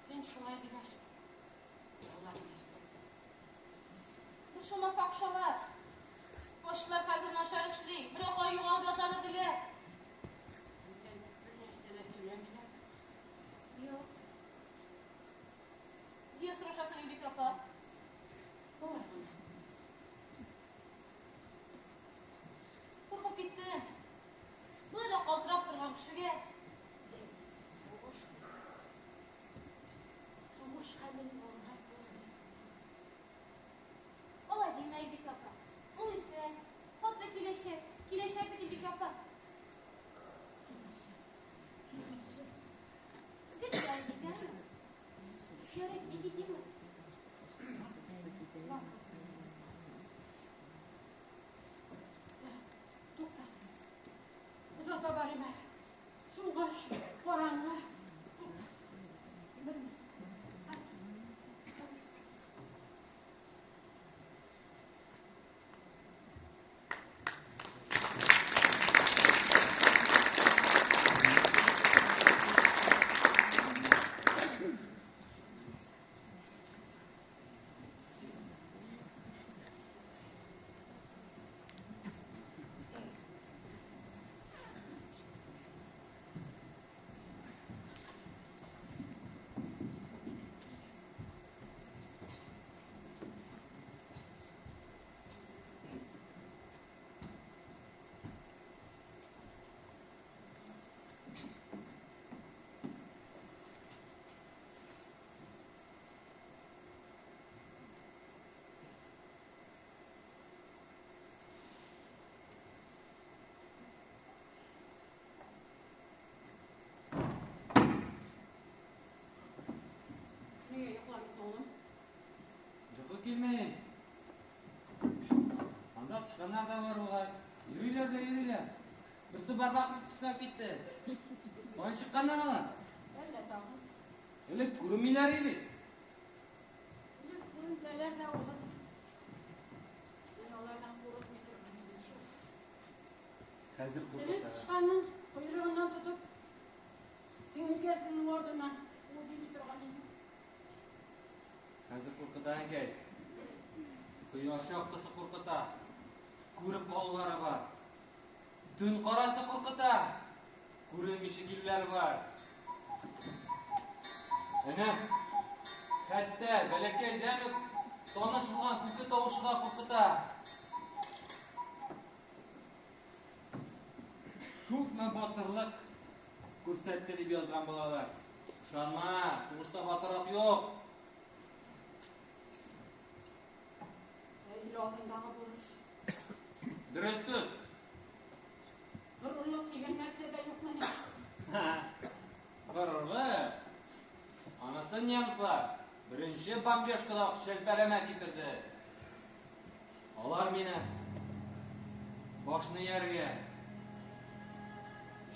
Син шулай дигәч, алар нәрсә? Борчылмаса акчалар. Почталар хәзер начар эшли. Бер ай югалып яталар диләр. Бүтән бер нәрсә дә сөйләмиләр. Юк. Нигә сорашасың, Илбикә апа? Болай гына. Куркып киттем. Болай да калтырап торган кешегә. Сугыш. Сугыш хәлен бозган күрде. Алай димә, Илбикә апа. Ул исән. Хаты киләчәк. Киләчәк бит, Илбикә апа. Тычканнар да бар бугай. Йөриләр дә йөриләр. Берсе бармакны тешләп китте. Каян чыкканнар алар? Әллә тагын. Элек күренмиләр иде бит. Элек күренсәләр дә, улым. Мин алардан курыкмый торган идем шул. Хәзер Теге куркыта. тычканның койрыгыннан тотып, сеңелкәсенең артыннан куып йөри торган идем. Хәзер куркыта, әнкәй. Кояш яктысы куркыта. Күреп калулары бар. Төн карасы куркыта. Күренмичә килүләре бар. Әнә, хәтта бәләкәйдән үк таныш булган күке тавышы да куркыта. Күпме батырлык күрсәтте дип язган балалар. Ышанма, сугышта батырлык юк. Ә ил алдындагы бурыч. Дөрес сүз. Горурлык дигән нәрсә дә юкмыни? Горурлык. Анысы немецлар беренче бомбежкада ук челпәрәмә китерде. Алар мине башны ияргә,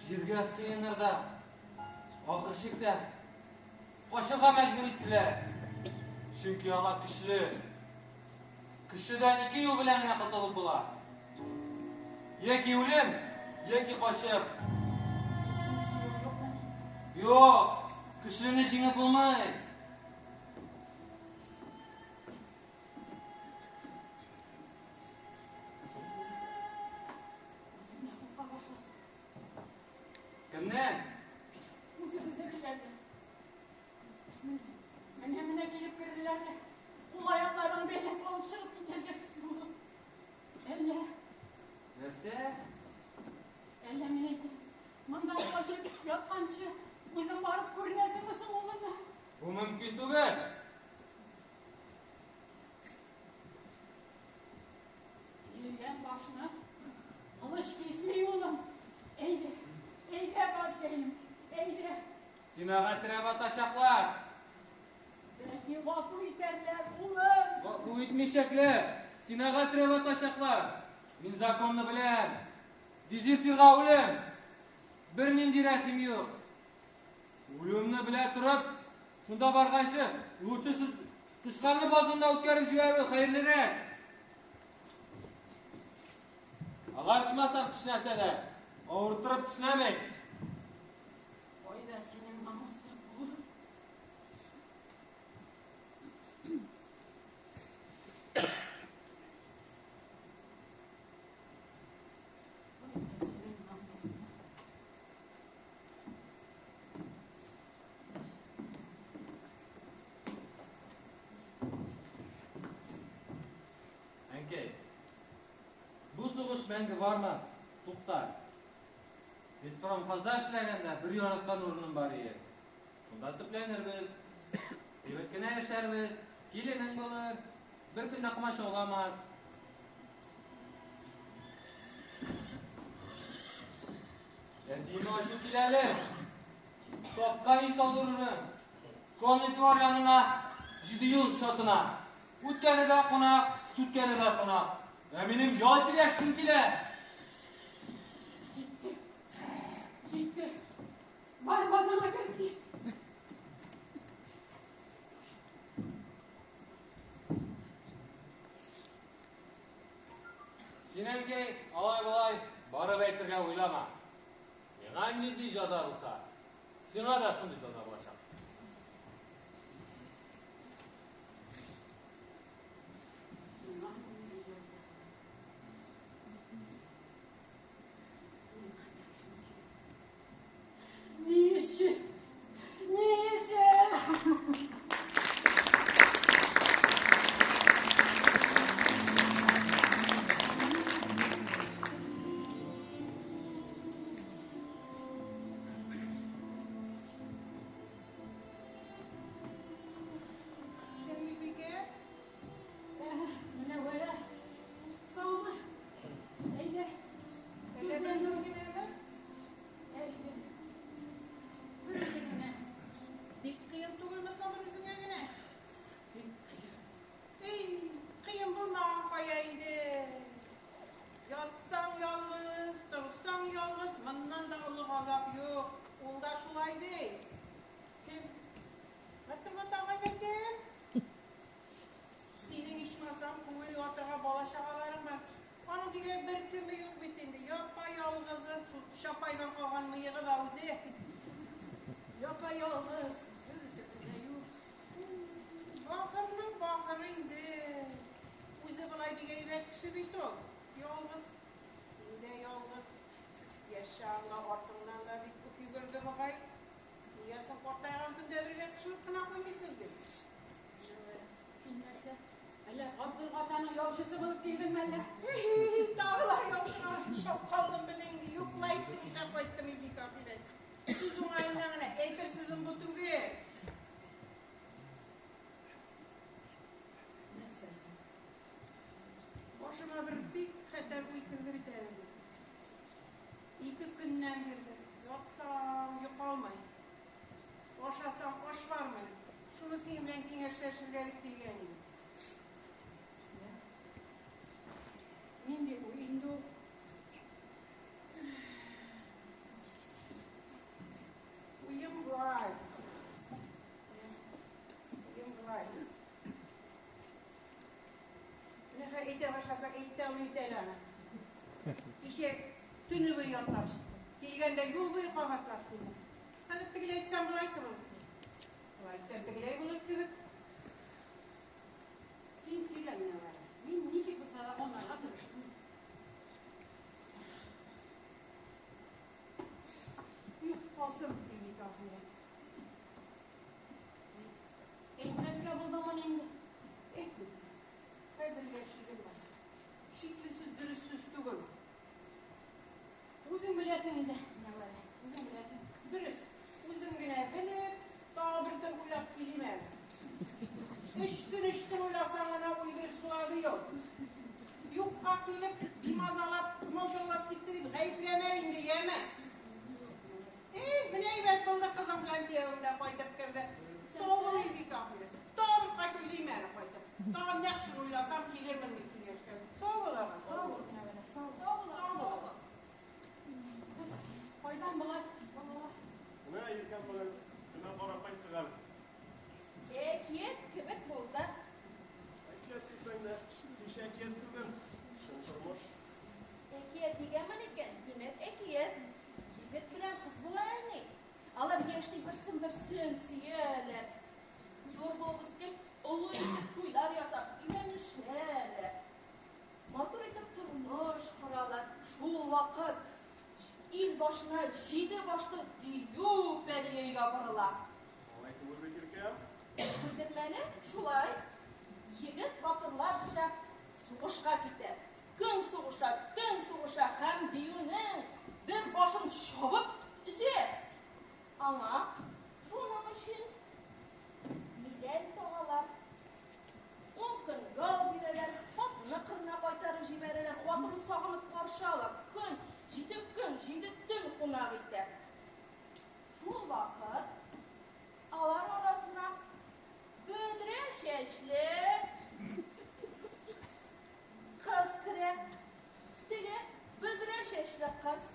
җиргә сыенырда, ахыр чиктә качырга мәҗбүр иттеләр. Чөнки алар көчле. Көчледән ике юл белән генә котылып була. Яки үлем, яки качып. Өченче юл юкмыни? Юк, көчлене җиңеп булмый. Үзем дә курка башладым. Кемнән? Үзебезнекеләрдән. Менә, менә килеп керерләр дә, кул-аякларыңны бәйләп алып чыгып китәрләр төсле улым. Әллә, Нәрсә? әллә мин әйтәм, монда качып ятканчы, үзең барып күренәсеңме соң, улым? Бу мөмкин түгел. Иелгән башны кылыч кисми, улым. Әйдә, әйдә, бабкәем, әйдә. Стенага терәп атачаклар. Бәлки гафу итәрләр, улым. Гафу итмичәкләр. Стенага терәп атачаклар. Мин законны беләм. Дезертирга үлем. Бернинди рәхим юк. Үлемне белә торып, шунда барганчы, лучше шул тычканны базында үткәреп җибәрү хәерлерәк. Алар ичмасам тешләсә дә, авырттырып тешләми. Кайда синең намусың, улым? Кайда синең намусың? Әнкәй, бу сугыш мәңге бармас, туктар. Леспромхозда эшләгәндә бер яраткан урыным бар иде. Шунда төпләнербез, әйбәт кенә яшәрбез, киленең булыр, бер көн дә комачауламас. Әтиемә ачу килә әле. Тапкан өй салдырырмын. Конный двор янына, җиде юл чатына. Үткәне дә кунак, сүткәне дә кунак. Ә минем ял итеп яшисем килә. Җитте. Җитте. Бар базыңа кереп кит. Син, әнкәй, алай-болай барып әйтергә уйлама. Миңа нинди җәза булса, сиңа да шундый җәза булачак. Сиңа нинди җәза? Миңа да шундый җәза. Ни өчен? Ни өчен? Япа-ялгыз, бер төбендә юк. Бахырның бахыры инде. Үзе болай бик әйбәт кеше бит ул. Ялгыз. Син дә ялгыз. Яшь чагыңда артыңнан да бик күп йөгерде бугай. Нигә соң картайган көндә бергә кушылып кына куймыйсыз дип. Син нәрсә? Әллә Габделгатаның яучысы булып килдеңме әллә? Тагылар яучыга ошап калдым менә инде. Юк ла әйттем, исән кайттым инде ахирәт. Сүз уңаеннан гына әйтер сүзем бу түгел. Нәрсә соң? Башыма бер бик хәтәр уй керде бит әле. Ике көннән бирле ятсам йокы алмыйм. Ашасам аш бармый. Шуны синең белән киңәшләшергә дип килгән идем. Нинди уй инде ул? Уем болай. Уем болай. Менә хәзер әйтә башласаң, әйтә алмый итә әле аны. Кичә төне буе ятлап чыктым. Килгәндә юл буе кабатлап килдем. Хәзер тегеләй әйтсәм болай кебек. Болай әйтсәм тегеләй булыр кебек. Син сөйлә генә бары. Мин ничек булса да аңларга тырышырмын. Юк, калсын ди бит ахирәт. Әйтмәскә булдыңмыни инде? Әйтмим. Хәзергә шигем бар. Шикле сүз дөрес сүз түгел. Үзең беләсең инде, Нәвәрә. Үзең беләсең. Дөрес. Үзем генә белеп, тагы бер төн уйлап килим әле. Өч көн, өч төн уйласаң гына уй дөрес була ди ул. Юкка килеп, бимазалап, комачаулап китте дип гаепләмә инде, яме. Эй, менә әйбәт булды, кызың белән киявең дә кайтып керде. Сау бул инде ахирәт. Тагы бер кат уйлыйм әле кайтып. Тагын нәкъ шуны уйласам, килермен мин киңәшкә. Сау бул, ага, сау бул. Нәвәрә, сау бул. Сау бул, Сау сау бул. бул. Сез кайдан болай, балалар? Менә Иркәм белән төмән карап кайттык әле. Әкият кебек булды. Әкият дисәң дә, һич әкият түгел. Чын тормыш. Әкият дигәнмен икән, димәк әкият. Егет белән кыз була әни. Алар яшьли берсен берсен сөяләр. Зур булып үскәч, олы итеп туйлар ясап, өйләнешәләр. Матур итеп тормыш коралар. Шул вакыт ил башына җиде башлы дию пәрие ябырыла. Алай түгел бит, Иркәм. Күрдермәне шулай. Егет батырларча сугышка китә. Көн сугыша, төн сугыша һәм диюнең бер башын чабып өзә. Аңа шуның өчен медаль тагалар. Ун көн ял бирәләр, хатыны кырына кайтарып җибәрәләр, хатыны сагынып каршы ала. Көн, җиде көн, җиде төн кунак итә. Шул вакыт алар арасына бөдрә чәчле кыз керә. Теге бөдрә чәчле кыз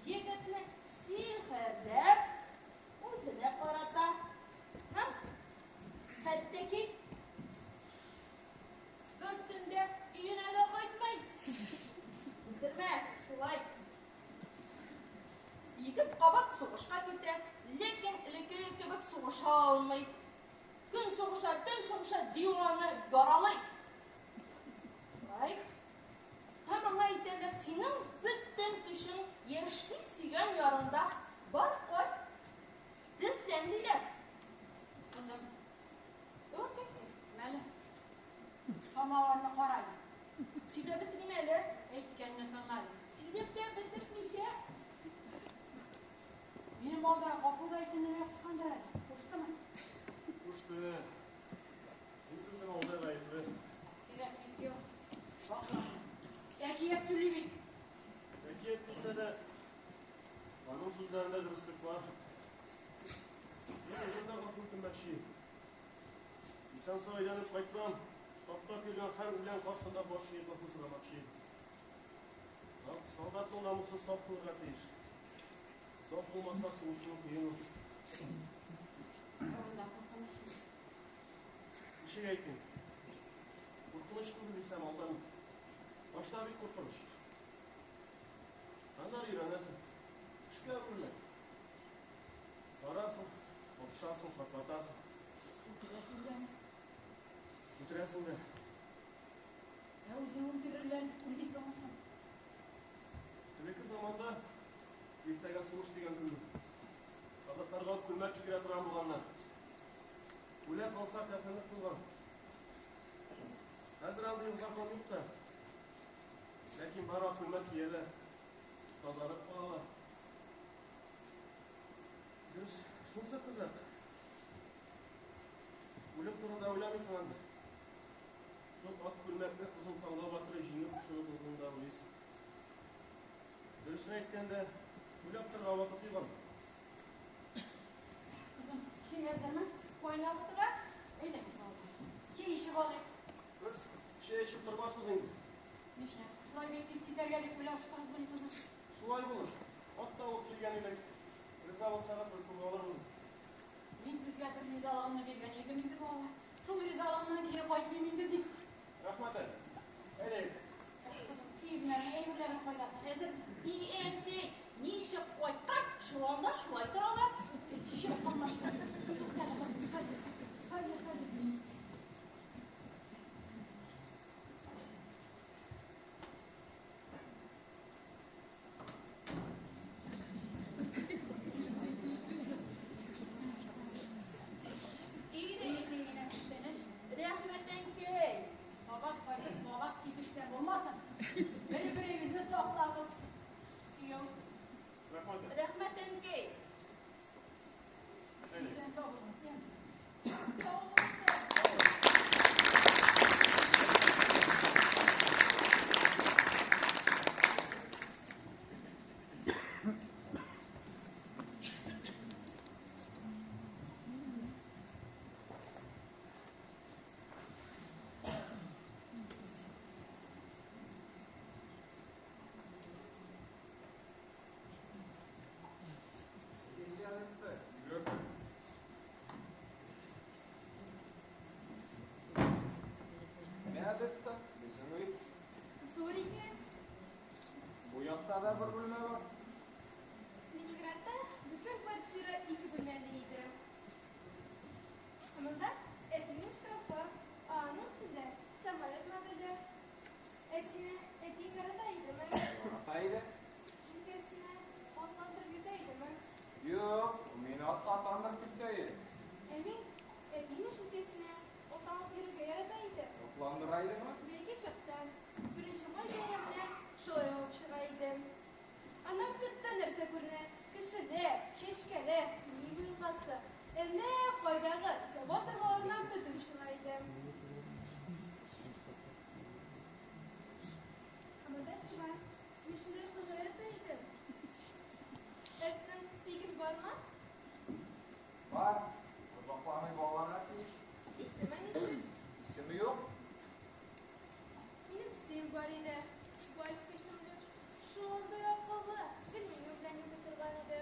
егетне сихерләп үзенә карата. Һәм хәтта ки бер төндә өенә дә кайтмый. Үтермә, шулай. Егет кабат сугышка китә, ләкин элеккеге кебек сугыша алмый. Көн сугыша, төн сугыша, дию аны яралый. Шулай. Һәм аңа әйтәләр, синең бөтен көчең яшьли сөйгән ярыңда бар, кайт. Тезлән диләр. Кызым, Окей. мәле. Самавырны кара әле. Сөйләп бетерим әле. Әйткәнне тыңла әле. Сөйләп тә бетермичә. Минем алда гафу да итенергә кушкандыр әле. Куштымы? Кушты. Мин сезнең алда гаепле. Кирәкми, юк. Бакла. Әкият сөйли бит. Әкият дисә дә, аның сүзләрендә дөреслек бар. Мин үзем дә гафу итмәкче. Исән-сау әйләнеп кайтсам, таптап йөргән һәр үлән каршында баш иеп гафу сорамакчы. Солдатның намусы саф булырга тиеш. Саф булмаса, сугышуы кыен ул. Анда куркыныч. Ничек әйтим? Куркыныч түгел дисәм, алдан. Башта бик куркыныч. Аннары өйрәнәсең. Эшкә әверелә. Барасың, Шартлатасың. Үтерәсең дә. Үтерәсең дә. Ә үзең үтерерләр дип уйлыйсыңмы соң? Элекке заманда иртәгә сугыш дигән көнне солдатларга күлмәк кигерә торган булганнар. Үлә калса кәфенлек булган. Хәзер андый закон юк та. Ләкин бары ак күлмәк кияләр, тазарып калалар. Дөрес, шунысы кызык. Үлем турында уйламыйсың анда. Шул ак күлмәкне кызыл канга батырып җиңү кушуы турында уйлыйсың. Дөресен әйткәндә, уйлап торырга вакыт юк анда. Кызым, чәй әзерме? Кайнап утыра. Әйдә, балалар. Чәй эчеп алыйк. Без чәй эчеп тормасбыз инде. Нишләп? Шулай бик тиз китәргә дип уйлаштыгызмыни, кызым? Шулай булыр. Ат та алып килгән идек. Риза булсагыз, без кузгалырбыз. Мин сезгә бер ризалыгымны биргән идем инде, балалар. Шул ризалыгымнан кире кайтмыйм инде, дип. Рәхмәт әле. Әйдә. Кызым, киемнәрең, әйберләрең кайда соң? Әзерме? И әнкәй, ничек кайткан, шуланда шулай торалар. Чык, алмашка. Туктале, кызым, хәзер. Хәзер, хәзер. Ире, Генә күчтәнәч. рәхмәт әнкәй. Кабат кайтып, кабат китештә булмасын. Бер-берегезне саклагыз. Кияү, Рәхмәт әле. Рәхмәт әнкәй. Әйдә. исән сау булыгыз, яме? Сау булыгыз. Килгәнетте, йөрдем. Менә бетте, безнең өй. Зур икән. Бу якта да бер бүлмә бар. Ленинградта безнең квартира ике бүлмәле иде. Ә монда әтинең шкафы, ә аның өстендә самолет моделе. Ә сине әтиең ярата идеме? Ярата иде. Җилкәсенә атландырып йөртә идеме? Юк, ул мине атка атландырып китә иде. Ә мин әтиемнең җилкәсенә атланып йөрергә ярата идем. Атландыра идеме? Бәләкәй чакта Беренче май бәйрәменә шулай алып чыга идем. Аннан бөтен нәрсә күренә: кешеләр, чәчкәләр, Нива елгасы, әллә кайдагы завод торбаларыннан төтен чыга иде. Ә монда диван. Мин шунда йокларга ярата идем. Ә сезнең песиегез бармы? Бар. Озакламый балаларга тиеш. Исеме ничек? Исеме юк. Минем песием бар иде. Васька исемле. Шундый акыллы, гел минем белән йөри торган иде.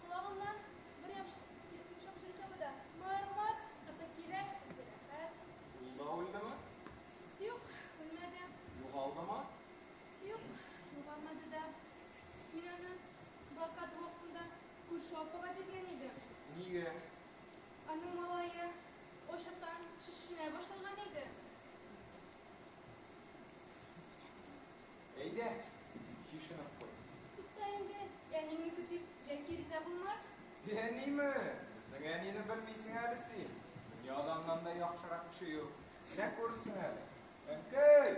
Колагымнан бер йомшак җил таба да, мыр-мыр кычкыртып килә, үзе рәхәт. Ул да үлдеме? Юк, үлмәде. Югалдымы? Юк, югалмады да. Мин аны блокада вакытында күрше апага биргән идем. Нигә? Аның малае ачыктан шешенә башлаган иде. Әйдә, чишенеп куй. Тукта инде, әниңне көтик, бәлки риза булмас. Әниме? Безнең әнине белмисең әле син. Дөньяда аннан да яхшырак кеше юк. Менә күрерсең әле. Әнкәй!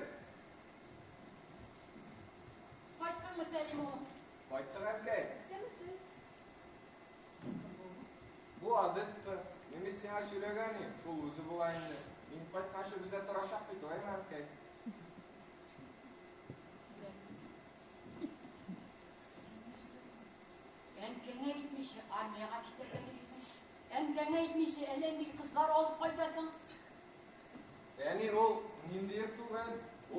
Кайттыңмы, Сәлим улым? Кайттык, әнкәй. Исәнмесез. Бу Адетта. Мин бит сиңа сөйләгән идем, шул үзе була инде. Мин кайтканчы бездә торачак бит, шулаймы, әнкәй? Әнкәңә әйтмичә армиягә китәргә йөрисең. Әнкәңә әйтмичә әллә нинди кызлар алып кайтасың. Әни, ул ниндиер түгел.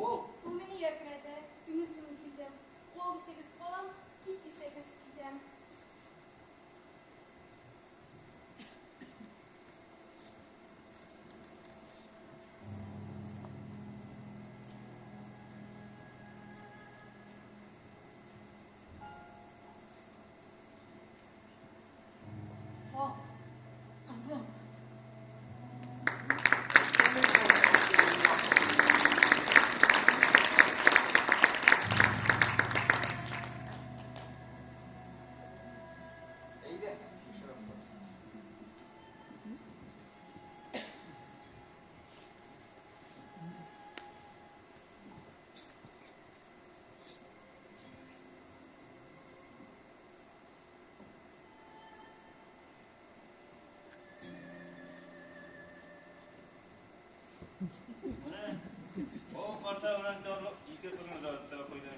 Ул Ул мине ияртмәде. Мин үзем килдем. Кал дисәгез калам, кит дисәгез китәм. Кал, кызым. Паша белән тарлык ике кызны да та куйды.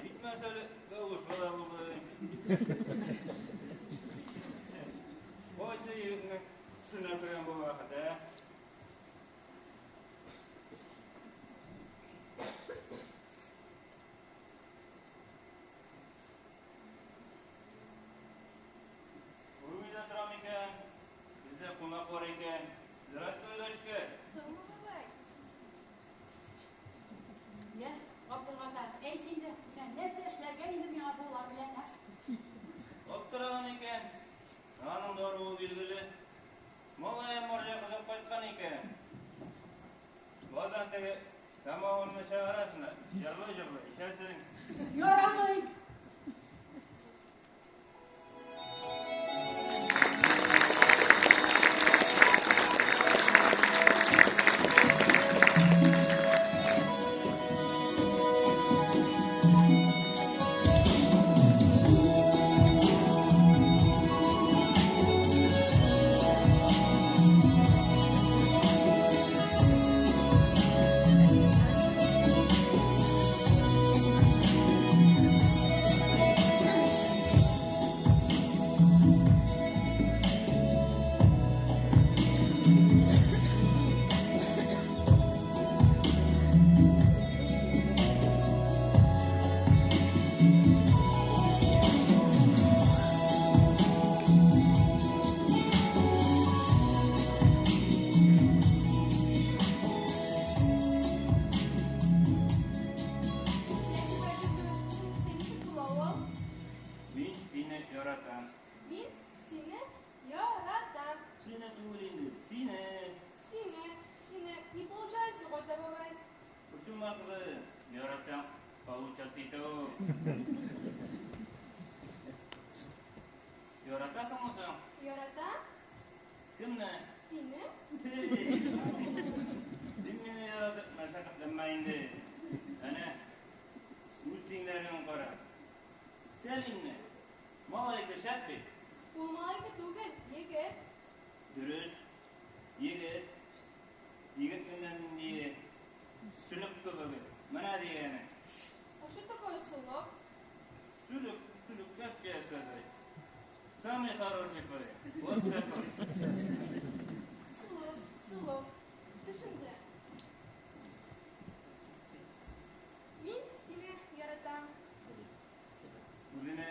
Җитмәсә әле тавышка да булды. Кайсы егетнең төшенә кергән бу вакыт, ә? Күрми дә торам икән. Бездә кунак бар икән. Здравствуй, дочка. Саумы, бабай. Йә, Габделгата, әйт инде, менә нәрсә эшләргә инде миңа болар белән, ә? Аптыраган икән. Аның даруы билгеле. Малаем марҗа кызып кайткан икән. Базан теге самавырны чыгарасың да, җырлый-җырлый эчәсең. Ярамый! Ләкин гаҗәпләнүче ничек була ул? Мин сине яратам. Мин сине яратам. Сине түгел инде, сине. Сине, сине. Не получается, Гата бабай. Борчылма, кызым, яратсаң, получаться итә ул. Яратасыңмы соң? Яратам. Кемне? Сине. Син мине яратып мәшәкатьләнмә инде. Әнә, үз тиңнәреңне кара. Сәлимне. Малайка шәп бит. Ул малайка түгел, егет. Дөрес. Егет. Егет менә нинди сөлек кебек. Менә дигәне. А что такое сулок? Сөлек, сөлек, как тебе сказать? Самый хороший парень. Вот такой. Сулок, сулок. Төшенде. Мин сине яратам. Үзенә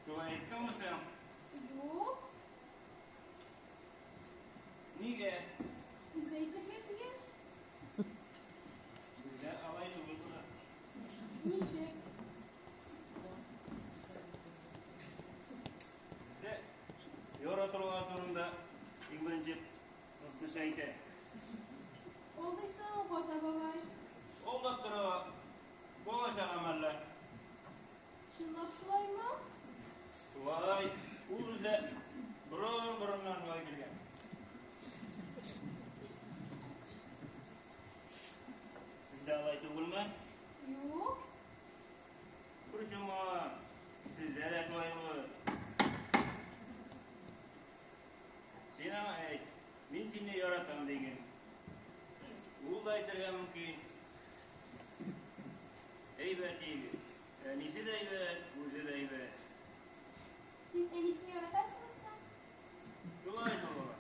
шулай әйттеңме соң? Юк. Нигә? Үзе әйтергә тиеш. Бездә алай түгел, кызым. Ничек? Бездә яратылган турында иң беренче кыз кеше әйтә. Алдыйсың, Гата бабай. Алдап тора балачак әмәлләр. Чынлап шулаймы? Шулай, ул бездә борын-борыннан шулай килгән. Сездә алай түгелме? Юк. Борчылма, сездә дә шулай булыр. Син аңа әйт, мин сине яратам диген. Ул да әйтергә мөмкин. Әйбәт егет. Әнисе дә әйбәт, үзе дә әйбәт. Син әнисен яратасыңмы соң? Шулай шул бала.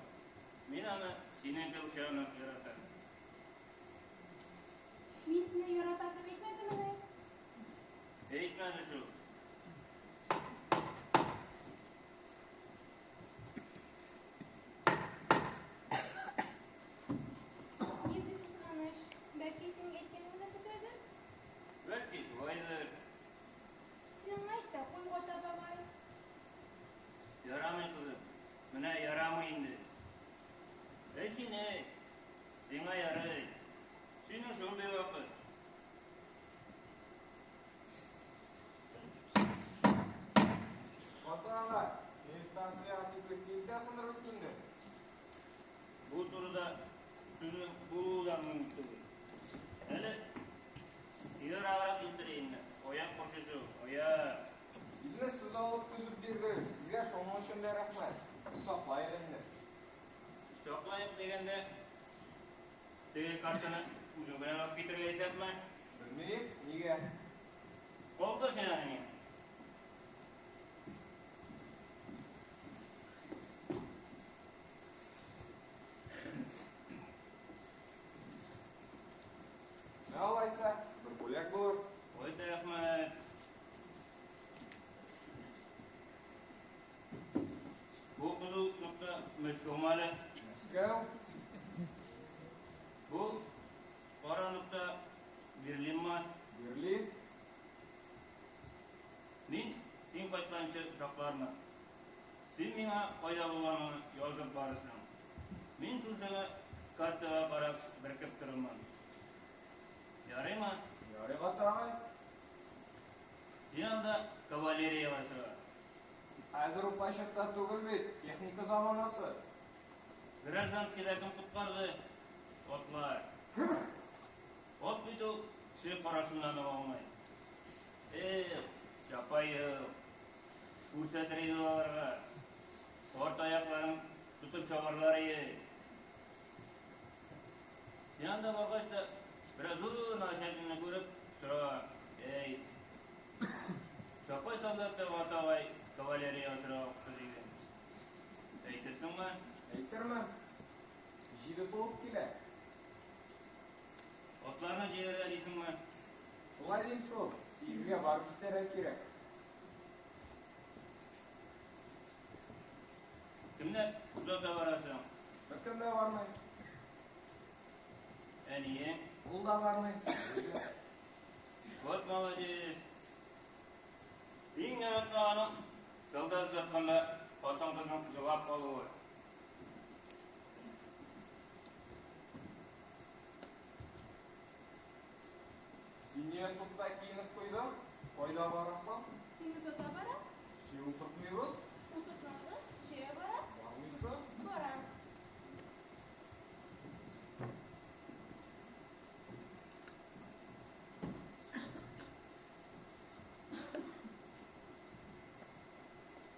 Мин аны синең кебек чагыннан яратам. Мин сине яратам дип әйтмәдемени? Әйтмәде шул. Нинди кызганыч. Бәлки синең әйткәнеңне көтәдер? Бәлки шулайдыр. Син аңа әйт тә куй, Гата бабай. Ярамый, кызым. Менә ярамый инде. Әй син, әй. Сиңа ярый. Синең шундый вакыт. Гата агай, мин станциягә тиклек илтәсеңдер бит инде. Бу турыда сүзнең булуы да мөмкин түгел. Әле ераграк илтер инде. Аяк борчышу, аяк. Илне сез алып төзеп бирдегез, сезгә шуның өчен дә рәхмәт. Саклаек инде. Саклаек дигәндә, теге картаны үзең белән алып китәргә исәпме? Белмим, нигә? Калдыр син аны миңа. Менә алайса, бер бүләк булыр. Ой, рәхмәт. Бу кызыл нокта Мәскәүме әле? Мәскәү. Бу кара нокта Берлинмы? Берлин. Мин син кайтканчы саклармын. Син миңа кайда булганыңны язып барырсың. Мин шушы картага карап беркеп торырмын. Ярыймы? Ярый, Гата агай. Син анда кавалериягә чыга. Хәзер ул почетта түгел бит, техника заманасы. Гражданскийда кем коткарды? Атлар. Ат бит ул кеше карашыннан ук аңлый. Эх, Чапаев, күрсәтер иде аларга. Арт аякларын тотып чабарлар иде. Син анда баргач та бераз зур начальникны күреп сора. Эй, Чапай солдаты Гата агай кавалерия сорап укыты диген. Әйтерсеңме? Әйтермен. Җиде тулып килә. Атларны җыярга дисеңме? Шулай дим шул, 8-гә барып җитәргә кирәк. Кемнәр озата барасың? Беркем дә бармый. Әниең? Ул да бармый. Вот молодец. Иң яратмаганым солдат озатканда хатын-кызның елап калуы. Син нигә тупта киенеп куйдың? Кайда барасың? Син озата барам. Син утыртмыйбыз? Утыртмабыз, җәяү барам. Бармыйсың? Барам.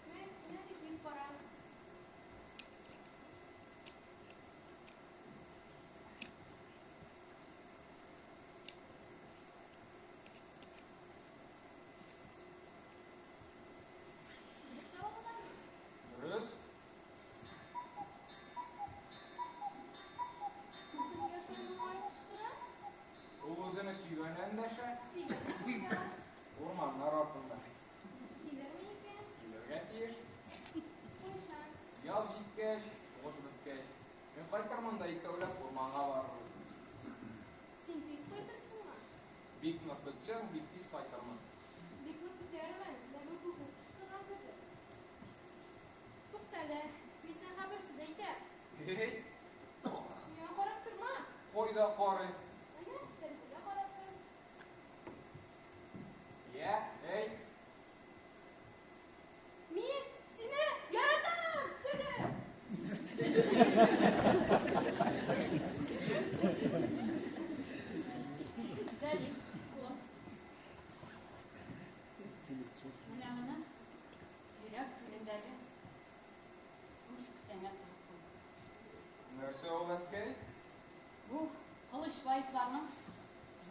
Менә, менә дип мин барам. Дөрес табылганмы? Дөрес. Кемгә шулай моңаеп кычкыра? Ул үзенең сөйгәнен эндәшә. Сөйгәне кайда? Урманнар артында. Килерме икән? Килергә тиеш. Кайчан? Яз җиткәч, сугыш беткәч. Мин кайтырмын да икәүләп урманга барырбыз. Син тиз кайтырсыңмы? Бик нык көтсәң, бик тиз кайтырмын. Бик нык көтәрмен, нәбе күкрәк кычкырган кебек. Туктале, мин сиңа бер сүз әйтәм. Эй, Миңа карап торма. кайда карый? Әнә, тәрәзәгә карап тор. Я, эй, Мин сине яратам, Сөлек! Зәлиф, улым. Менә моны йөрәк түрендәге буш кесәңә тыгып куй. Нәрсә ул, әнкәй? Бу Кылычбаевларның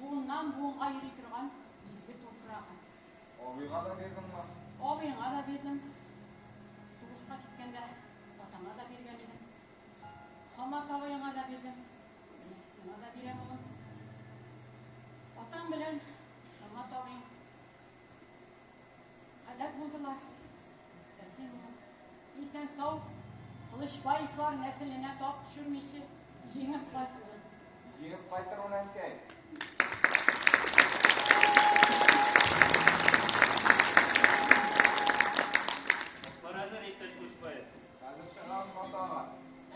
буыннан буынга йөри торган изге туфрагы. Абыйга да бирдеңме? Абыеңа да бирдем. Сугышка киткәндә атаңа да биргән идем. Хамат абыеңа да бирдем. Менә сиңа да бирәм, улым. Атаң белән Самат абыең һәлак булдылар. Ә син, улым, исән сау Кылычбаевлар нәселенә тап төшермичә җиңеп кайт, улым. Җиңеп кайтырмын, әнкәй. Атлар әзер, иптәш Кылычбаев. Хәзер чыгабыз, Гата ага.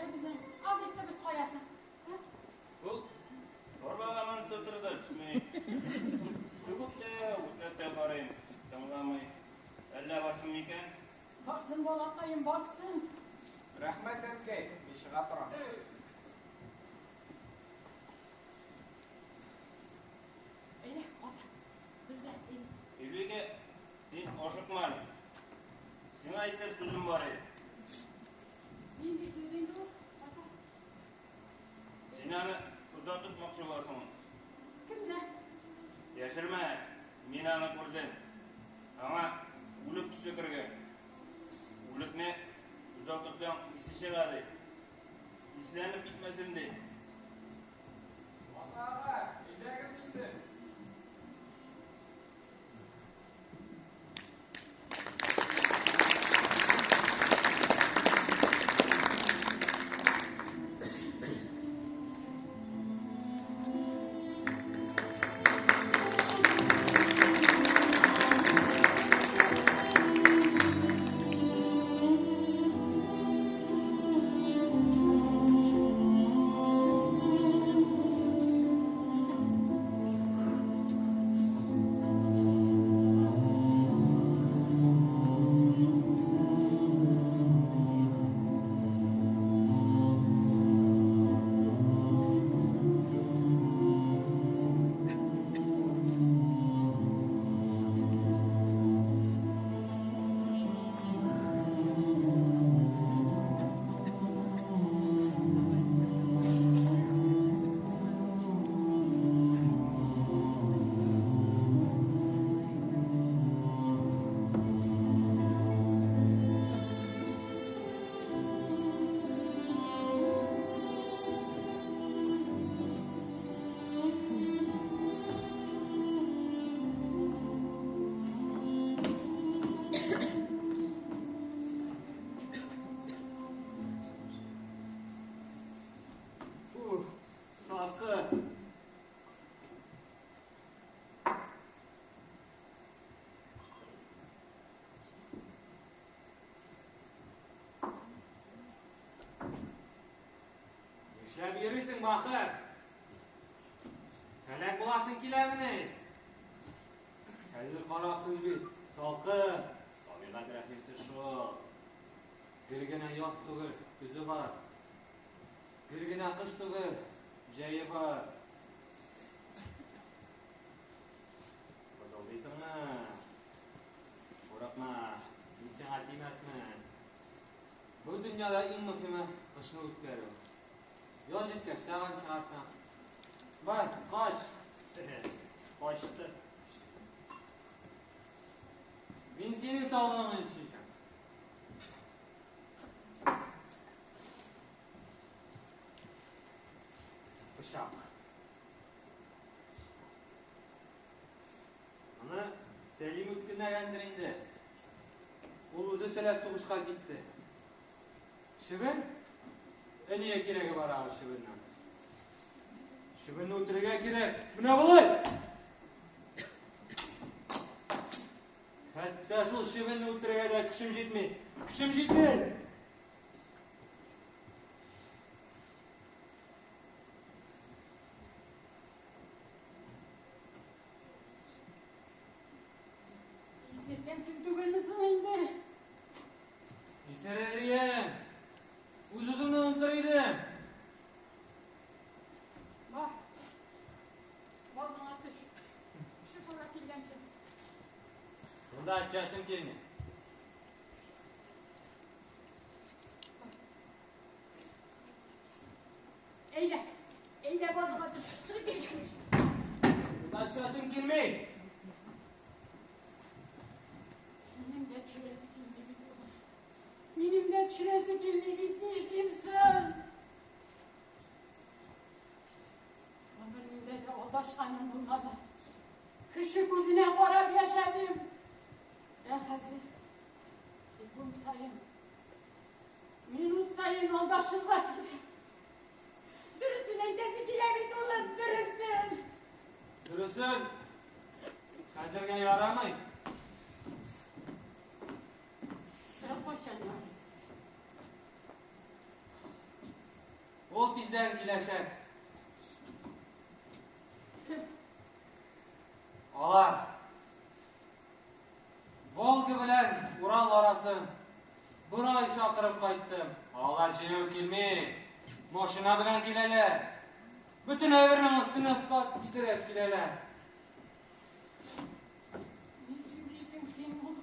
Ә безнең Адитыбыз кая соң? Ә? Ул арбага менеп тә торды, төшми. Сүгеп тә, үгетләп тә карыйм, тыңламый. Әллә барсын микән? Барсын, балакаем, барсын. Рәхмәт, әнкәй, мин чыга торам. Әйдә, ата. Без дә, әйдә. Илбикә, син ашыкма әле. Сиңа әйтер сүзем бар иде. Нинди сүз инде ул, ата? Син аны озатып макчы буласың. Исләнеп китмәсен ди. Ата ага, әйдәгез инде. Ух, сасы. Нишләп йөрисең, бахыр? Һәлак буласың киләмени? Хәзер кара көз бит, салкын. Табигать рәхимсез шул. Гел генә яз түгел, көзе бар. Гел генә кыш түгел, җәе бар. Бызылдыйсыңмы? Курыкма, мин сиңа тимәсмен. Бу дөньяда иң мөһиме кышны үткәрү. Яз җиткәч тагын чыгарсың. Бар, кач. Качты. Мин синең саулыгың өчен эчәм. Пычак. Аны Сәлим үткенләгәндер инде. Ул үзе теләп сугышка китте. Чебен? Ә нигә кирәге бар аңа чебеннең? Чебенне үтерергә кирәк. Менә болай! Хәтта шул чебенне үтерергә дә көчем җитми. Көчем җитми! Исергәнсең түгелме соң инде? Исерер идем. Үз-үземне онытыр идем. Бар. Базыңа төш. Кеше кара килгәнче. Шунда төшәсем килми. Әйдә. Әйдә базыңа төш. Кеше килгәнче. Шунда төшәсем килми. Минем дә төшерәсе килми бит, улым. Минем дә төшерәсе килми бит, нишлим соң? Гомеремдә дә алдашканым булмады. Кеше күзенә карап яшәдем. Ә хәзер секунд саен, минут саен алдашырга кирәк. Дөресен әйтәсе килә бит, улым, дөресен. Дөресен хәзергә ярамый. Ә кайчан ярый? Ул тиздән киләчәк. Кем? Алар. Волга белән Урал арасын бер ай чакырып кайттым. Алар җәяү килми. Машина белән киләләр. Бөтен әйбернең өстенә склад китереп киләләр. Ни сөйлисең син, улым?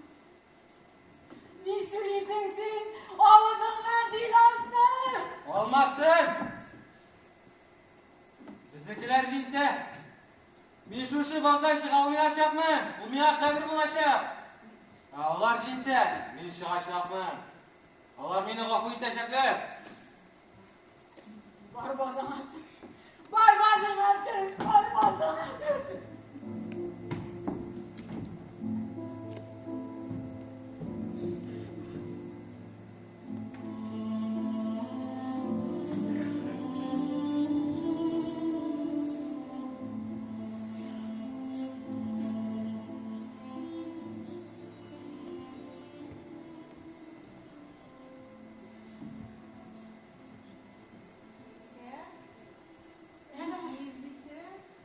Ни сөйлисең син? Авызыңнан җил алсын! Алмасын! Безнекеләр җиңсә, мин шушы баздан чыга алмаячакмын. Ул миңа кабер булачак. Ә алар җиңсә, мин чыгачакмын. Алар мине гафу итәчәкләр. Бар базаңа төш. Бар базаңа төш. Бар базаңа төш.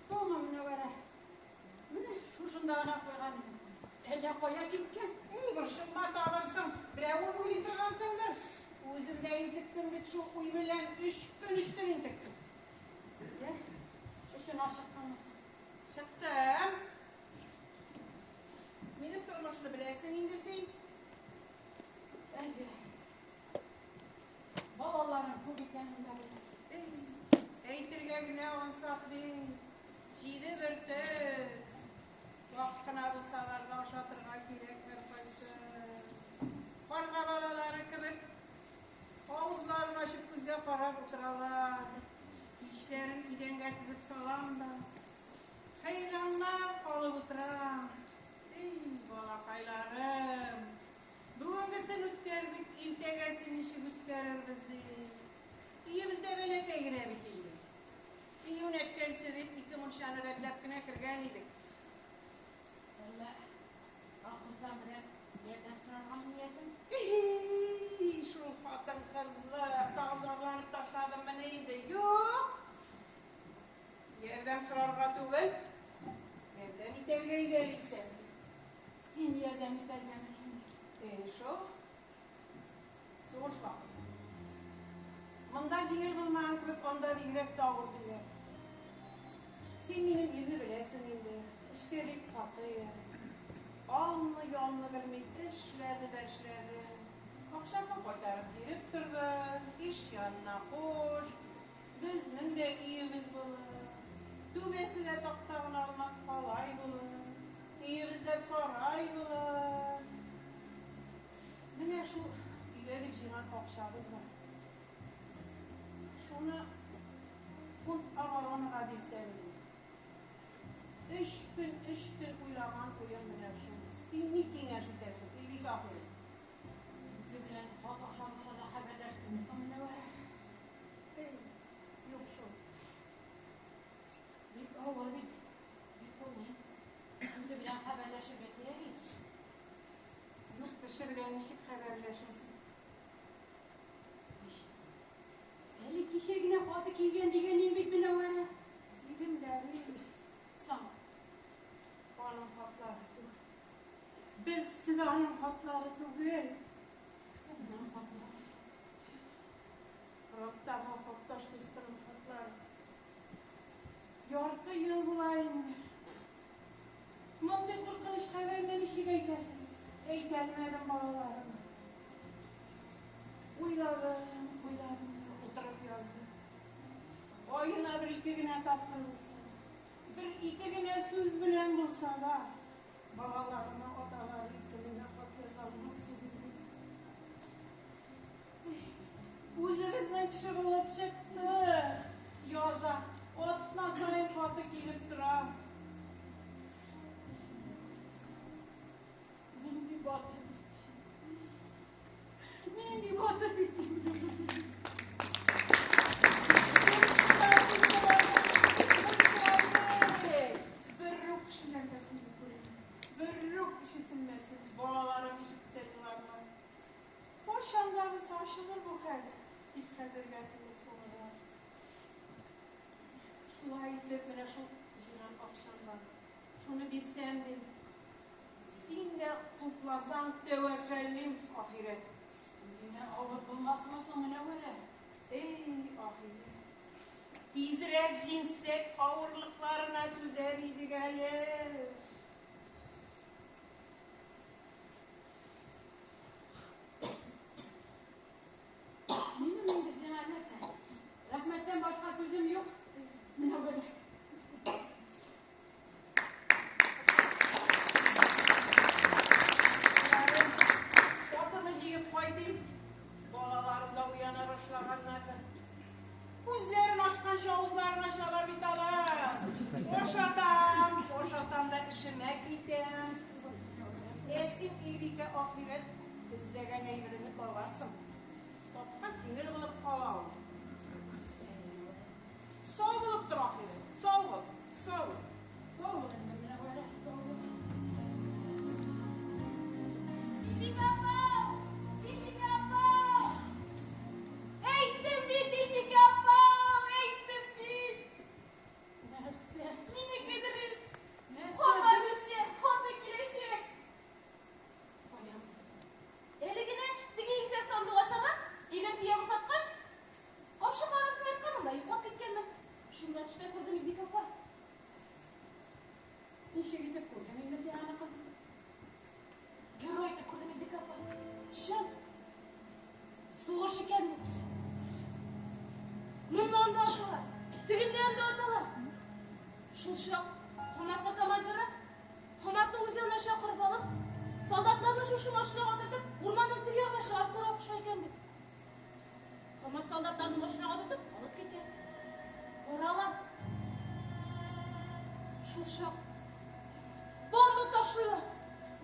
Соңмы, Мөнәвәрә? Менә шушында гына куйган идем. Әллә кая киткән? Эй, борчылма, табырсың. Берәү уйлый торгансыңдыр. Үзем дә интектем бит шул уй белән. 3 көн 3 төн интектем. Йә, эшен ачыктыңмы? Чыктым. Минем тормышны беләсең инде син. Әйе. Балаларың күп икәнен дә беләм. Эй, әйтергә генә ансат ди. 7 бөртек. Вак кына булсалар да ашатырга кирәк һәркайсы. Карга балалары кебек авызларын ачып күзгә карап утыралар. Кичләрен идәнгә тезеп салам да хәйраннар калып утырам. Эй, балакайларым. Бүгенгесен үткәрдек, иртәгәсен ничек үткәрербез ди. Өебез дә бәләкәй генә бит инде. Өй юнәткәнче дип 2 мунчаны рәтләп кенә кергән идек. Әллә колхоздан берәр ярдәм сорарга ниятең? Эй, шул хатын-кызлы тагы зарланып ташладым менә инде. Юк. Ярдәм сорарга түгел, ярдәм итәргә иде әле. Син ярдәм итәргәме инде? Эй, шул. Сугыш вакыты. Монда җиңел булмаган кебек, анда бигрәк тә авыр диләр. Син минем ирне беләсең инде. Эшкә бик каты. Алны, ялны белми эшләде дә эшләде. Акчасын кайтарып биреп торды. Иш янына кош. Безнең дә өебез булыр. Түбәсе дә такта гына алмас, калай булыр. Өебездә сарай булыр. Менә шул өйгә дип җыйган акчабыз бар. Шуны фонд оборонага бирсәң иде. 3 көн, 3 төн уйлаган уем менә шул. Син ни киңәш итәсең, Илбикә апай? Үзе белән хат аша булса да хәбәрләштеңме соң, Мөнәвәрә? Эй, юк шул. Бик авыр бит. Бик булмый. Үзе белән хәбәрләшергә кирәк иде. Юк кеше белән ничек хәбәрләшәсең? Әле кичә генә хаты килгән дигән идең бит, Мөнәвәрә. Дидем дә бит. Соң. Аның хатлары түгел. Берсе дә аның хатлары түгел. Кемнең хатлары? Фронттагы хатташ дустының хатлары. Ярты ел була инде. Мондый куркыныч хәбәрне ничек әйтәсең? Әйтә алмадым балаларыма. Уйладым, уйладым, утырып яздым. Аена 1-2 генә тапкыр булса, 1-2 генә сүз белән булса да, балаларыма аталары исеменә хат яза алмассыз инде. Үзебезнең кеше булып чыкты. Яза, атна саен хаты килеп тора. Нинди батыр бит. Нинди батыр бит. Берүк кешеләргә сөйли күрәм. Берүк ишетелмәсен, балаларым ишетсә еларлар. Кайчан да булса ачылыр бу хәл, тик хәзергә түгел соңрак. Шулай итеп менә шул җыйган акчам бар. Шуны бирсәм дим. Син дә хупласаң тәвәккәллим ахирәт. Үзеңә авыр булмасмы соң, Мөнәвәрә? Эй, ахирәт. Тизрәк җиңсәк авырлыкларына түзәр идек әле. Минем инде сиңа нәрсә? Рәхмәттән башка сүзем юк. Мөнәвәрә. Атымы җыеп кайтыйм. Балаларым да уяна башлаганнардыр. Күзләрен Ә син, Илбикә, ахирәт, эзләгән әйбереңне табарсың. Тапкач, җиңел булып кала ул. Сау булып тор, ахирәт, сау бул, сау бул. Сау бул инде, Мөнәвәрә, сау бул. Илбикә апа! Илбикә апа! Әйттем бит, Илбикә апа! Әйттем бит! Нәрсә? Минеке дөрес! Нәрсә Хата дөрес? килә, хата киләчәк! Каян? Әле генә теге игезәк сандык ашама, иген төяп озаткач, капчык арасына ятканмын да йоклап киткәнмен. Шунда төштә күрдем, Илбикә апа. Ничек итеп күрдең инде син аны, кызым? Герой итеп күрдем, Илбикә апа. Чын. Сугыш икән бит. Моннан да аталар, тегеннән дә аталар. Шул чак Хаматны командиры Хаматны үзе белән чакырып алып, солдатларны шушы машинага утыртып, урманның теге ягына чыгарып куярга куша икән бит. Хамат солдатларны машинага утыртып алып китә. Баралар. Шул чак бомба ташлыйлар.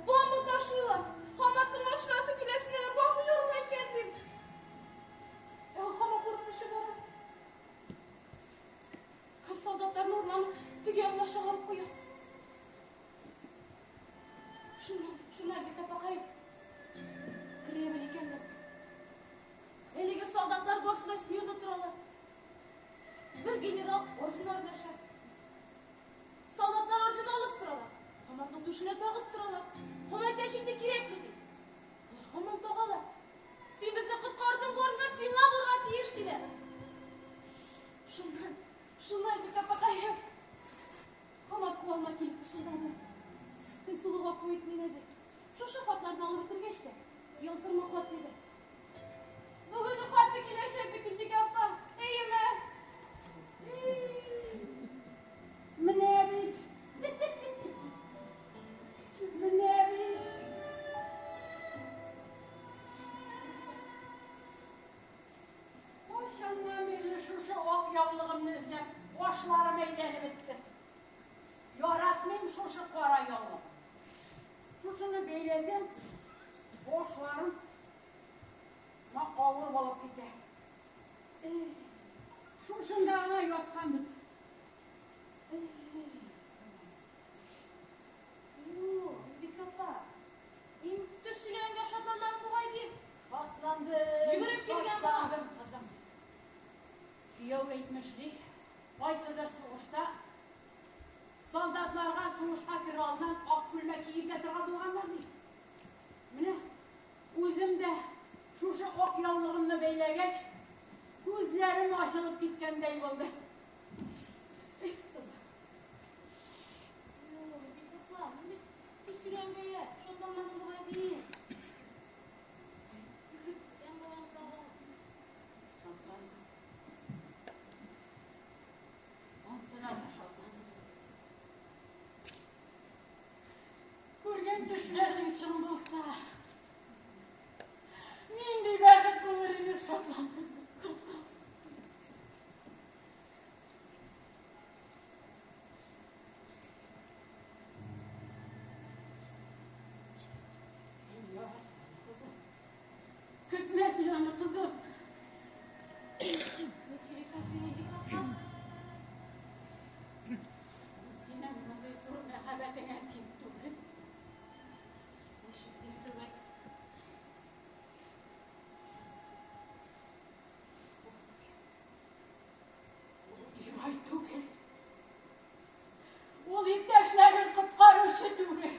Бомба ташлыйлар. Хаматның машинасы тирәсенә дә бомба ярыла икән дип. Ә ул һаман куркынычы бара. Һәм солдатларны урманның теге ягына чыгарып куя. Шуннан, шуннан бит апакай Кремль икән дип. Әлеге солдатлар барысы да смирно торалар. Бер генерал орденнар өләшә. Солдатлар орден алып торалар. Хаматның түшенә тагып торалар. Хамат әйтә, инде кирәкми ди. Алар һаман тагалар. Син безне коткардың, бу орденнар сиңа булырга тиеш диләр. Шуннан, шуннан бит апакаем. Хамат колагыма килеп пышылдады. Көнсылу гафу ит мине ди. Шушы хатларны алып бетергәч тә, яздырма хат диде. Бүген үк хаты киләчәк бит, Илбикә апа. Әйеме? Менә бит. Менә бит. Кайчаннан бирле шушы ак яулыгымны эзләп, башларым әйләнеп бетте. Яратмыйм шушы кара яулык. Шушыны бәйләсәм, башларым авыр булып китә. Эй, шушында гына яткан бит. Эй. Юк, Илбикә апа. Мин төш сөйләгәнгә шатланмадым бугай дим. Шатландым. Йөгереп килгән бала. Шатландым, кызым. Кияү әйтмешли, кайсыдыр сугышта солдатларга сугышка керер алдыннан ак күлмәк киертә торган булганнар ди. Менә үзем дә шушы ак яулыгымны бәйләгәч, күзләрем ачылып киткәндәй булды. Эх, кызым. Юк, Илбикә апа, мин бит төш сөйләгәнгә шатланмадым бугай дим. Йөгереп килгән балам тагын. Шатландым. Ансына да шатландым. Күргән төшләрең чын булса, нинди бәхет булыр иде, шатландым, кызым. Син ярат, кызым. Көтмә син аны, кызым. Ни сөйлисең син, Илбикә апа? Ул синең мондый зур мәхәббәтеңә тиң түгел. Ничек тиң түгел? Ул герой түгел. Ул иптәшләрен коткаручы түгел.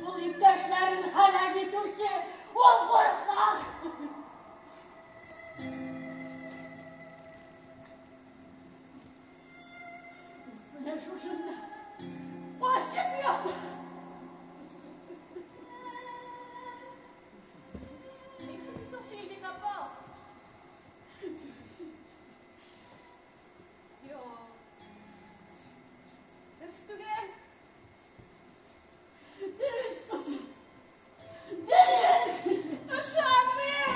Ул иптәшләрен һәлак итүче, ул куркак. Менә шушында качып ята. Ни сөйлисең син, Илбикә апа? Юк. Дөрес түгел. Дөрес, кызым. Дөрес. Ышанмыйм!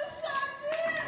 Ышанмыйм!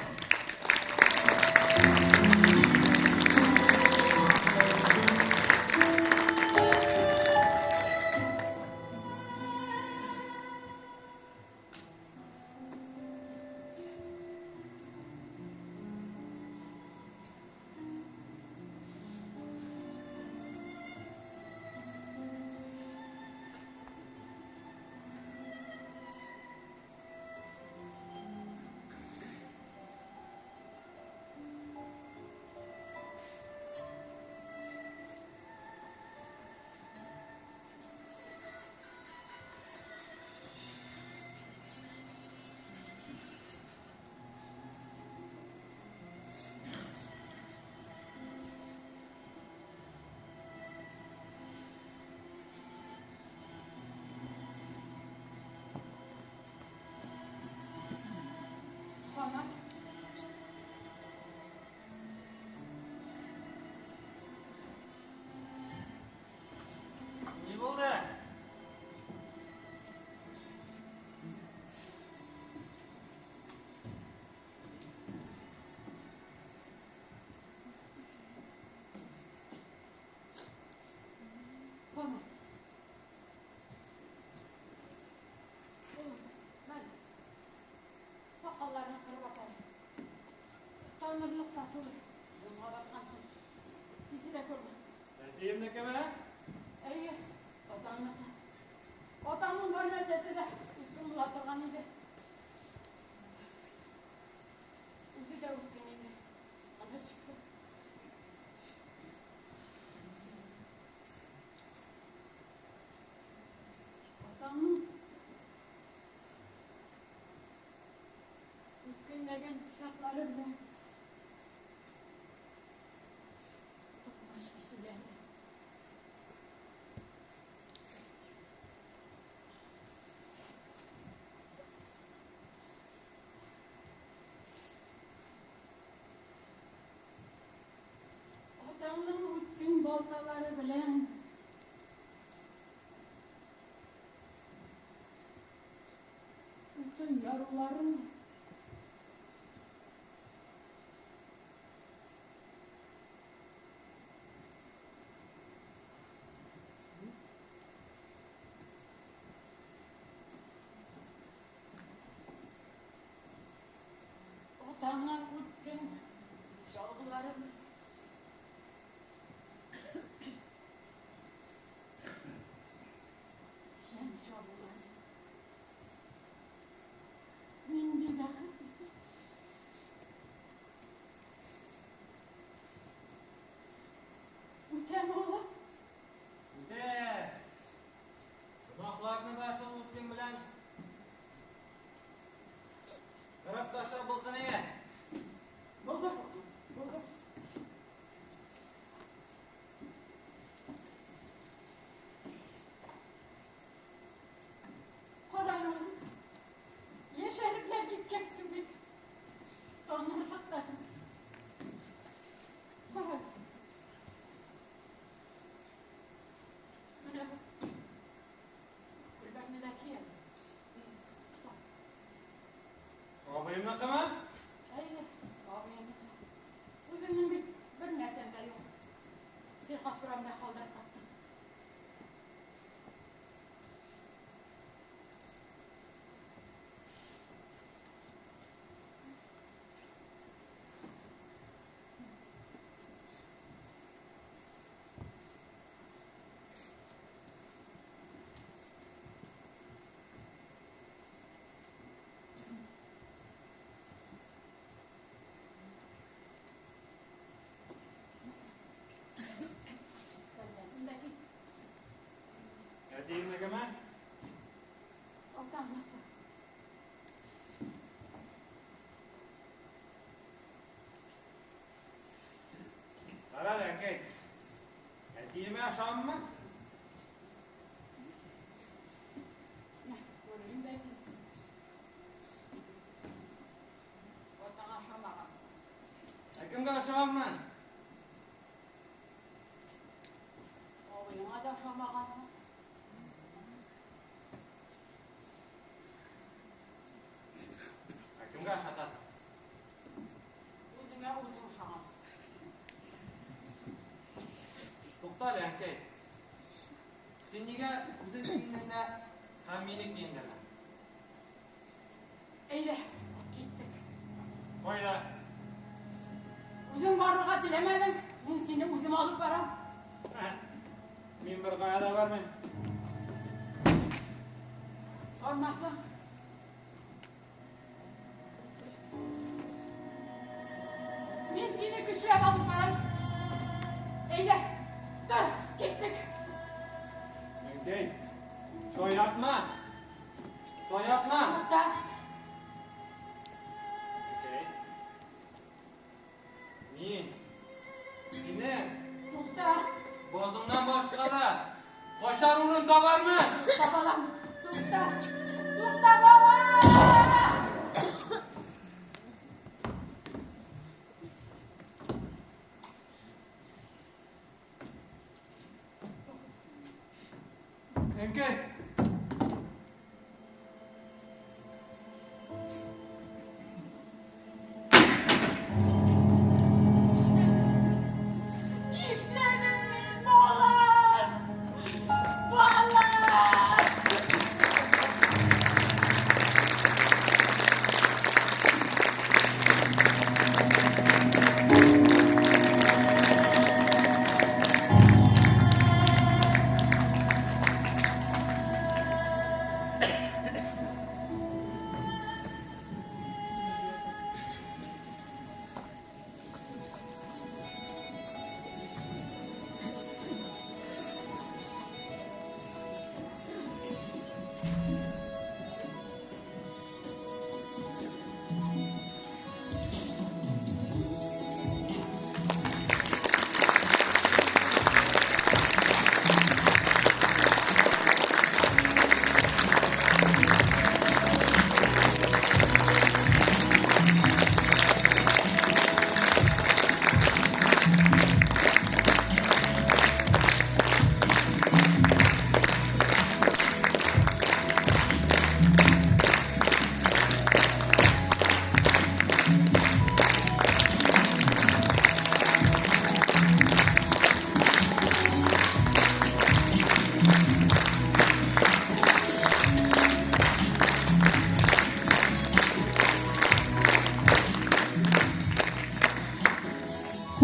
Танырлык та түгел. Дымга баткансың. Исе дә күрмә. Әтиемнекеме? Әйе, атаңныкы. Атаңның бар нәрсәсе дә үткен була торган иде. Үзе дә үткен иде. Ана шөкер. Атаңның үткенләгән пычаклары белән токмач киселә. Атаңның үткен балталары белән утын яруларын Атаңның үткен чалгылары Печән чабулары. Нинди бәхет иде. Үтәме улым? Үтә. Гөнаһларны да шул үткен белән кырып ташлап булсын ие. Булды, булды. Кара улым. Яшәреп лә киткәнсең бит. Танырлык та түгел. Кара. Менә бу. Күлмәкне дә ки әле. Абыемныкымы? Әйе, абыемныкы. Үземнең бит бер нәрсәм дә юк. Сельхозпромда калдырып кайттым. Белмәсен дә ки. Әтиемнекеме? Атаңныкы. Кара әле, әнкәй. Әтиемә ошаммы? Мә, күрим дә ки. Атаңа ошамаган. Ә кемгә ошаммы? Абыеңа да ошамагансың. Ә кемгә ошатасың? Үзеңә үзең ошагансың. Тукта әле, әнкәй. Син нигә үзең киендең дә һәм мине киендердең? Әйдә, киттек. Кайда? Үзең барырга теләмәдең, мин сине үзем алып барам. Мин бер кая да бармыйм. Бармасың. Мин сине көчләп алып барам. Әйдә, тор, киттек. Әнкәй, шаяртма. Шаяртма. Тукта. Әнкәй. Мин сине Тукта. базыңнан башка да качар урын табармын. Таба алам. Тукта. Тукта, балам! Әнкәй. Нишләдем мин, балам? Балам!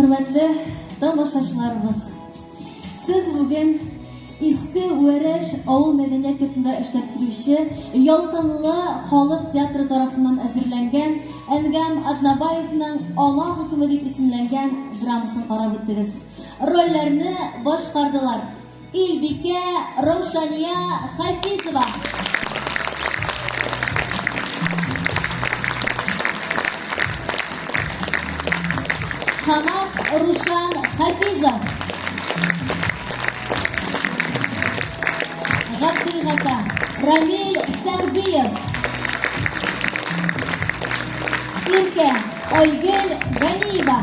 Хөрмәтле тамашачыларыбыз, сез бүген Иске Вәрәш авыл мәдәният йортында эшләп килүче Ялкынлы халык театры тарафыннан әзерләнгән Әнгам Атнабаевның Ана хөкеме дип исемләнгән драмасын карап үттегез. Рольләрне башкардылар. Илбикә Раушания Хафизова. Хамат Рушан Хафизов. Габделгата Рамиль Сәрбиев. Иркә Айгөл Ганиева.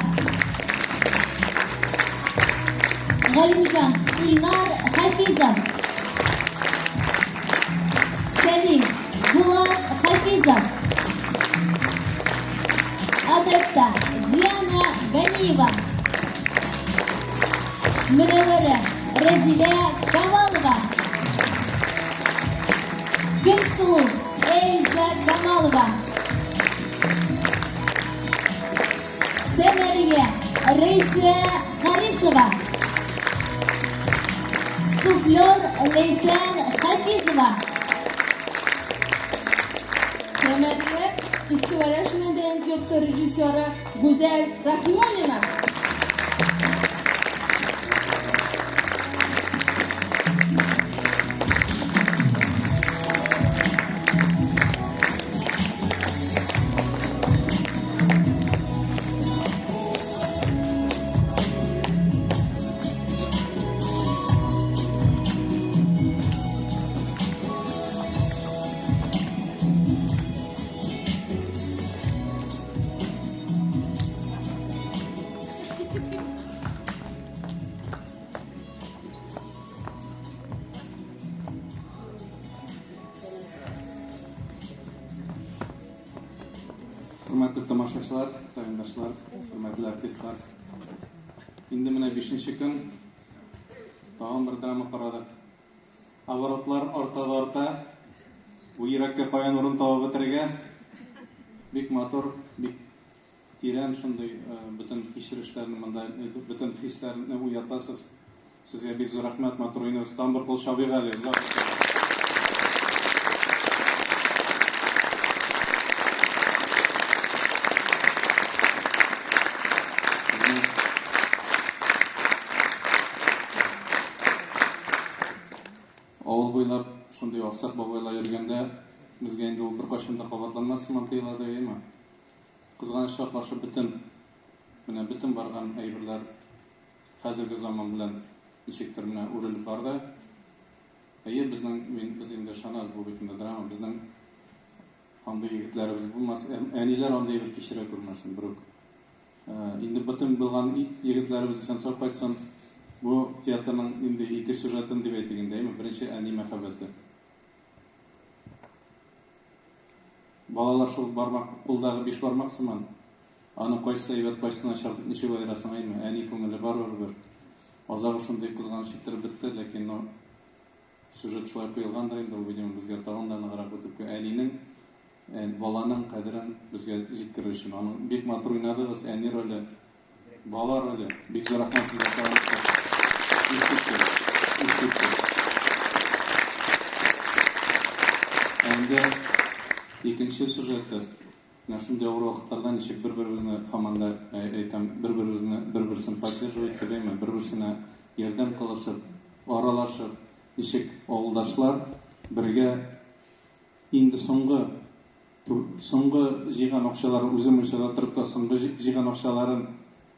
Галимҗан Илнар Хафизов. Сәлим Булат Хафизов. Адетта Диана Ганиева. Мөнәвәрә Рәзилә Камалова. Көнсылу Эльза Камалова. Сәмәрия Рәйсә Харисова. Суфлер Ләйсән Хафизова. Сәмәрия Иске Вәрәш мәдәният йорты режиссеры Гүзәл Рахимуллина. Хөрмәтле тамашачылар, райондашлар, хөрмәтле артистлар. Инде менә бишенче көн тагын бер драма карадык. Оборотлар арта да арта. Бу йөрәккә каян урын табып бетерергә? Бик матур, бик тирән шундый бөтен кичерешләрне монда, бөтен хисләрне уятасыз. Сезгә бик зур рәхмәт, матур уйныгыз. Тагын бер кул чабыйк әле. Авыл буйлап шундый аксак бабайлар йөргәндә, безгә инде ул беркайчан да кабатланмас сыман тоеладыр, әйеме? Кызганычка каршы бөтен, менә бөтен барган әйберләр хәзерге заман белән ничектер менә үрелеп барды. Әйе, безнең, мин, без инде ышанабыз, бу бит инде драма, безнең андый егетләребез булмас, әниләр андый әйбер кичерә күрмәсен, берүк. Инде бөтен булган егетләребез исән-сау кайтсын. Бу театрның инде ике сюжетын дип әйтик инде, әйеме? Беренче әни мәхәббәте. Балалар шул бармак, кулдагы биш бармак сыман. Аның кайсысы әйбәт, кайсысы начар дип ничек аерасың, әйме? Әни күңеле барыбер бер. Азагы шундый кызганыч иттереп бетте, ләкин, ну, сюжет шулай куелгандыр инде ул, видимо, безгә тагын да ныграк үтеп, әнинең, баланың кадерен безгә җиткерер өчен. Аның бик матур уйнадыгыз, әни роле. Бала роле. Бик зур рәхмәт сезгә тагын. Искитте. Искитте. Инде икенче сюжеты. Менә шундый авыр вакытларда ничек бер-беребезне һаман да әйтәм, бер-беребезне бер-берсен поддерживать теләйме, бер-берсенә ярдәм кылышып, аралашып, ничек авылдашлар бергә инде соңгы Соңгы җыйган акчаларын, үзе мунчада торып та соңгы җыйган акчаларын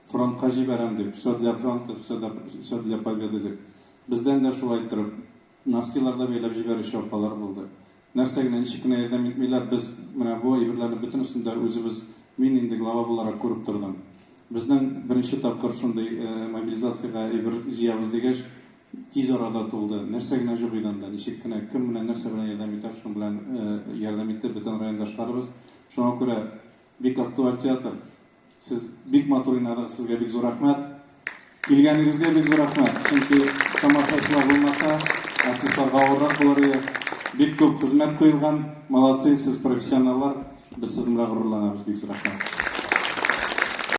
фронтка җибәрәм дип, все для фронта, все для, все для победы дип. Бездән дә шулай торып, носкилар да бәйләп җибәрүче апалар булды. Нәрсә генә, ничек кенә ярдәм итмиләр, без менә бу әйберләрне бөтенесен дә үзебез, мин инде глава буларак күреп тордым. Безнең беренче тапкыр шундый мобилизациягә әйбер җыябыз дигәч, Тиз арада тулды. Нәрсә генә җук иде анда. Ничек кенә, кем менә нәрсә белән ярдәм итә, шуның белән ярдәм итте бөтен райондашларыбыз. Шуңа күрә бик актуаль театр. Сез бик матур уйнадыгыз, сезгә бик зур рәхмәт. Килгәнегезгә бик зур рәхмәт. Чөнки тамашачылар булмаса, артистларга авыррак булыр иде. Бик күп хезмәт куелган. Молодцы, сез профессионаллар. Без сезнең белән горурланабыз. Бик зур рәхмәт.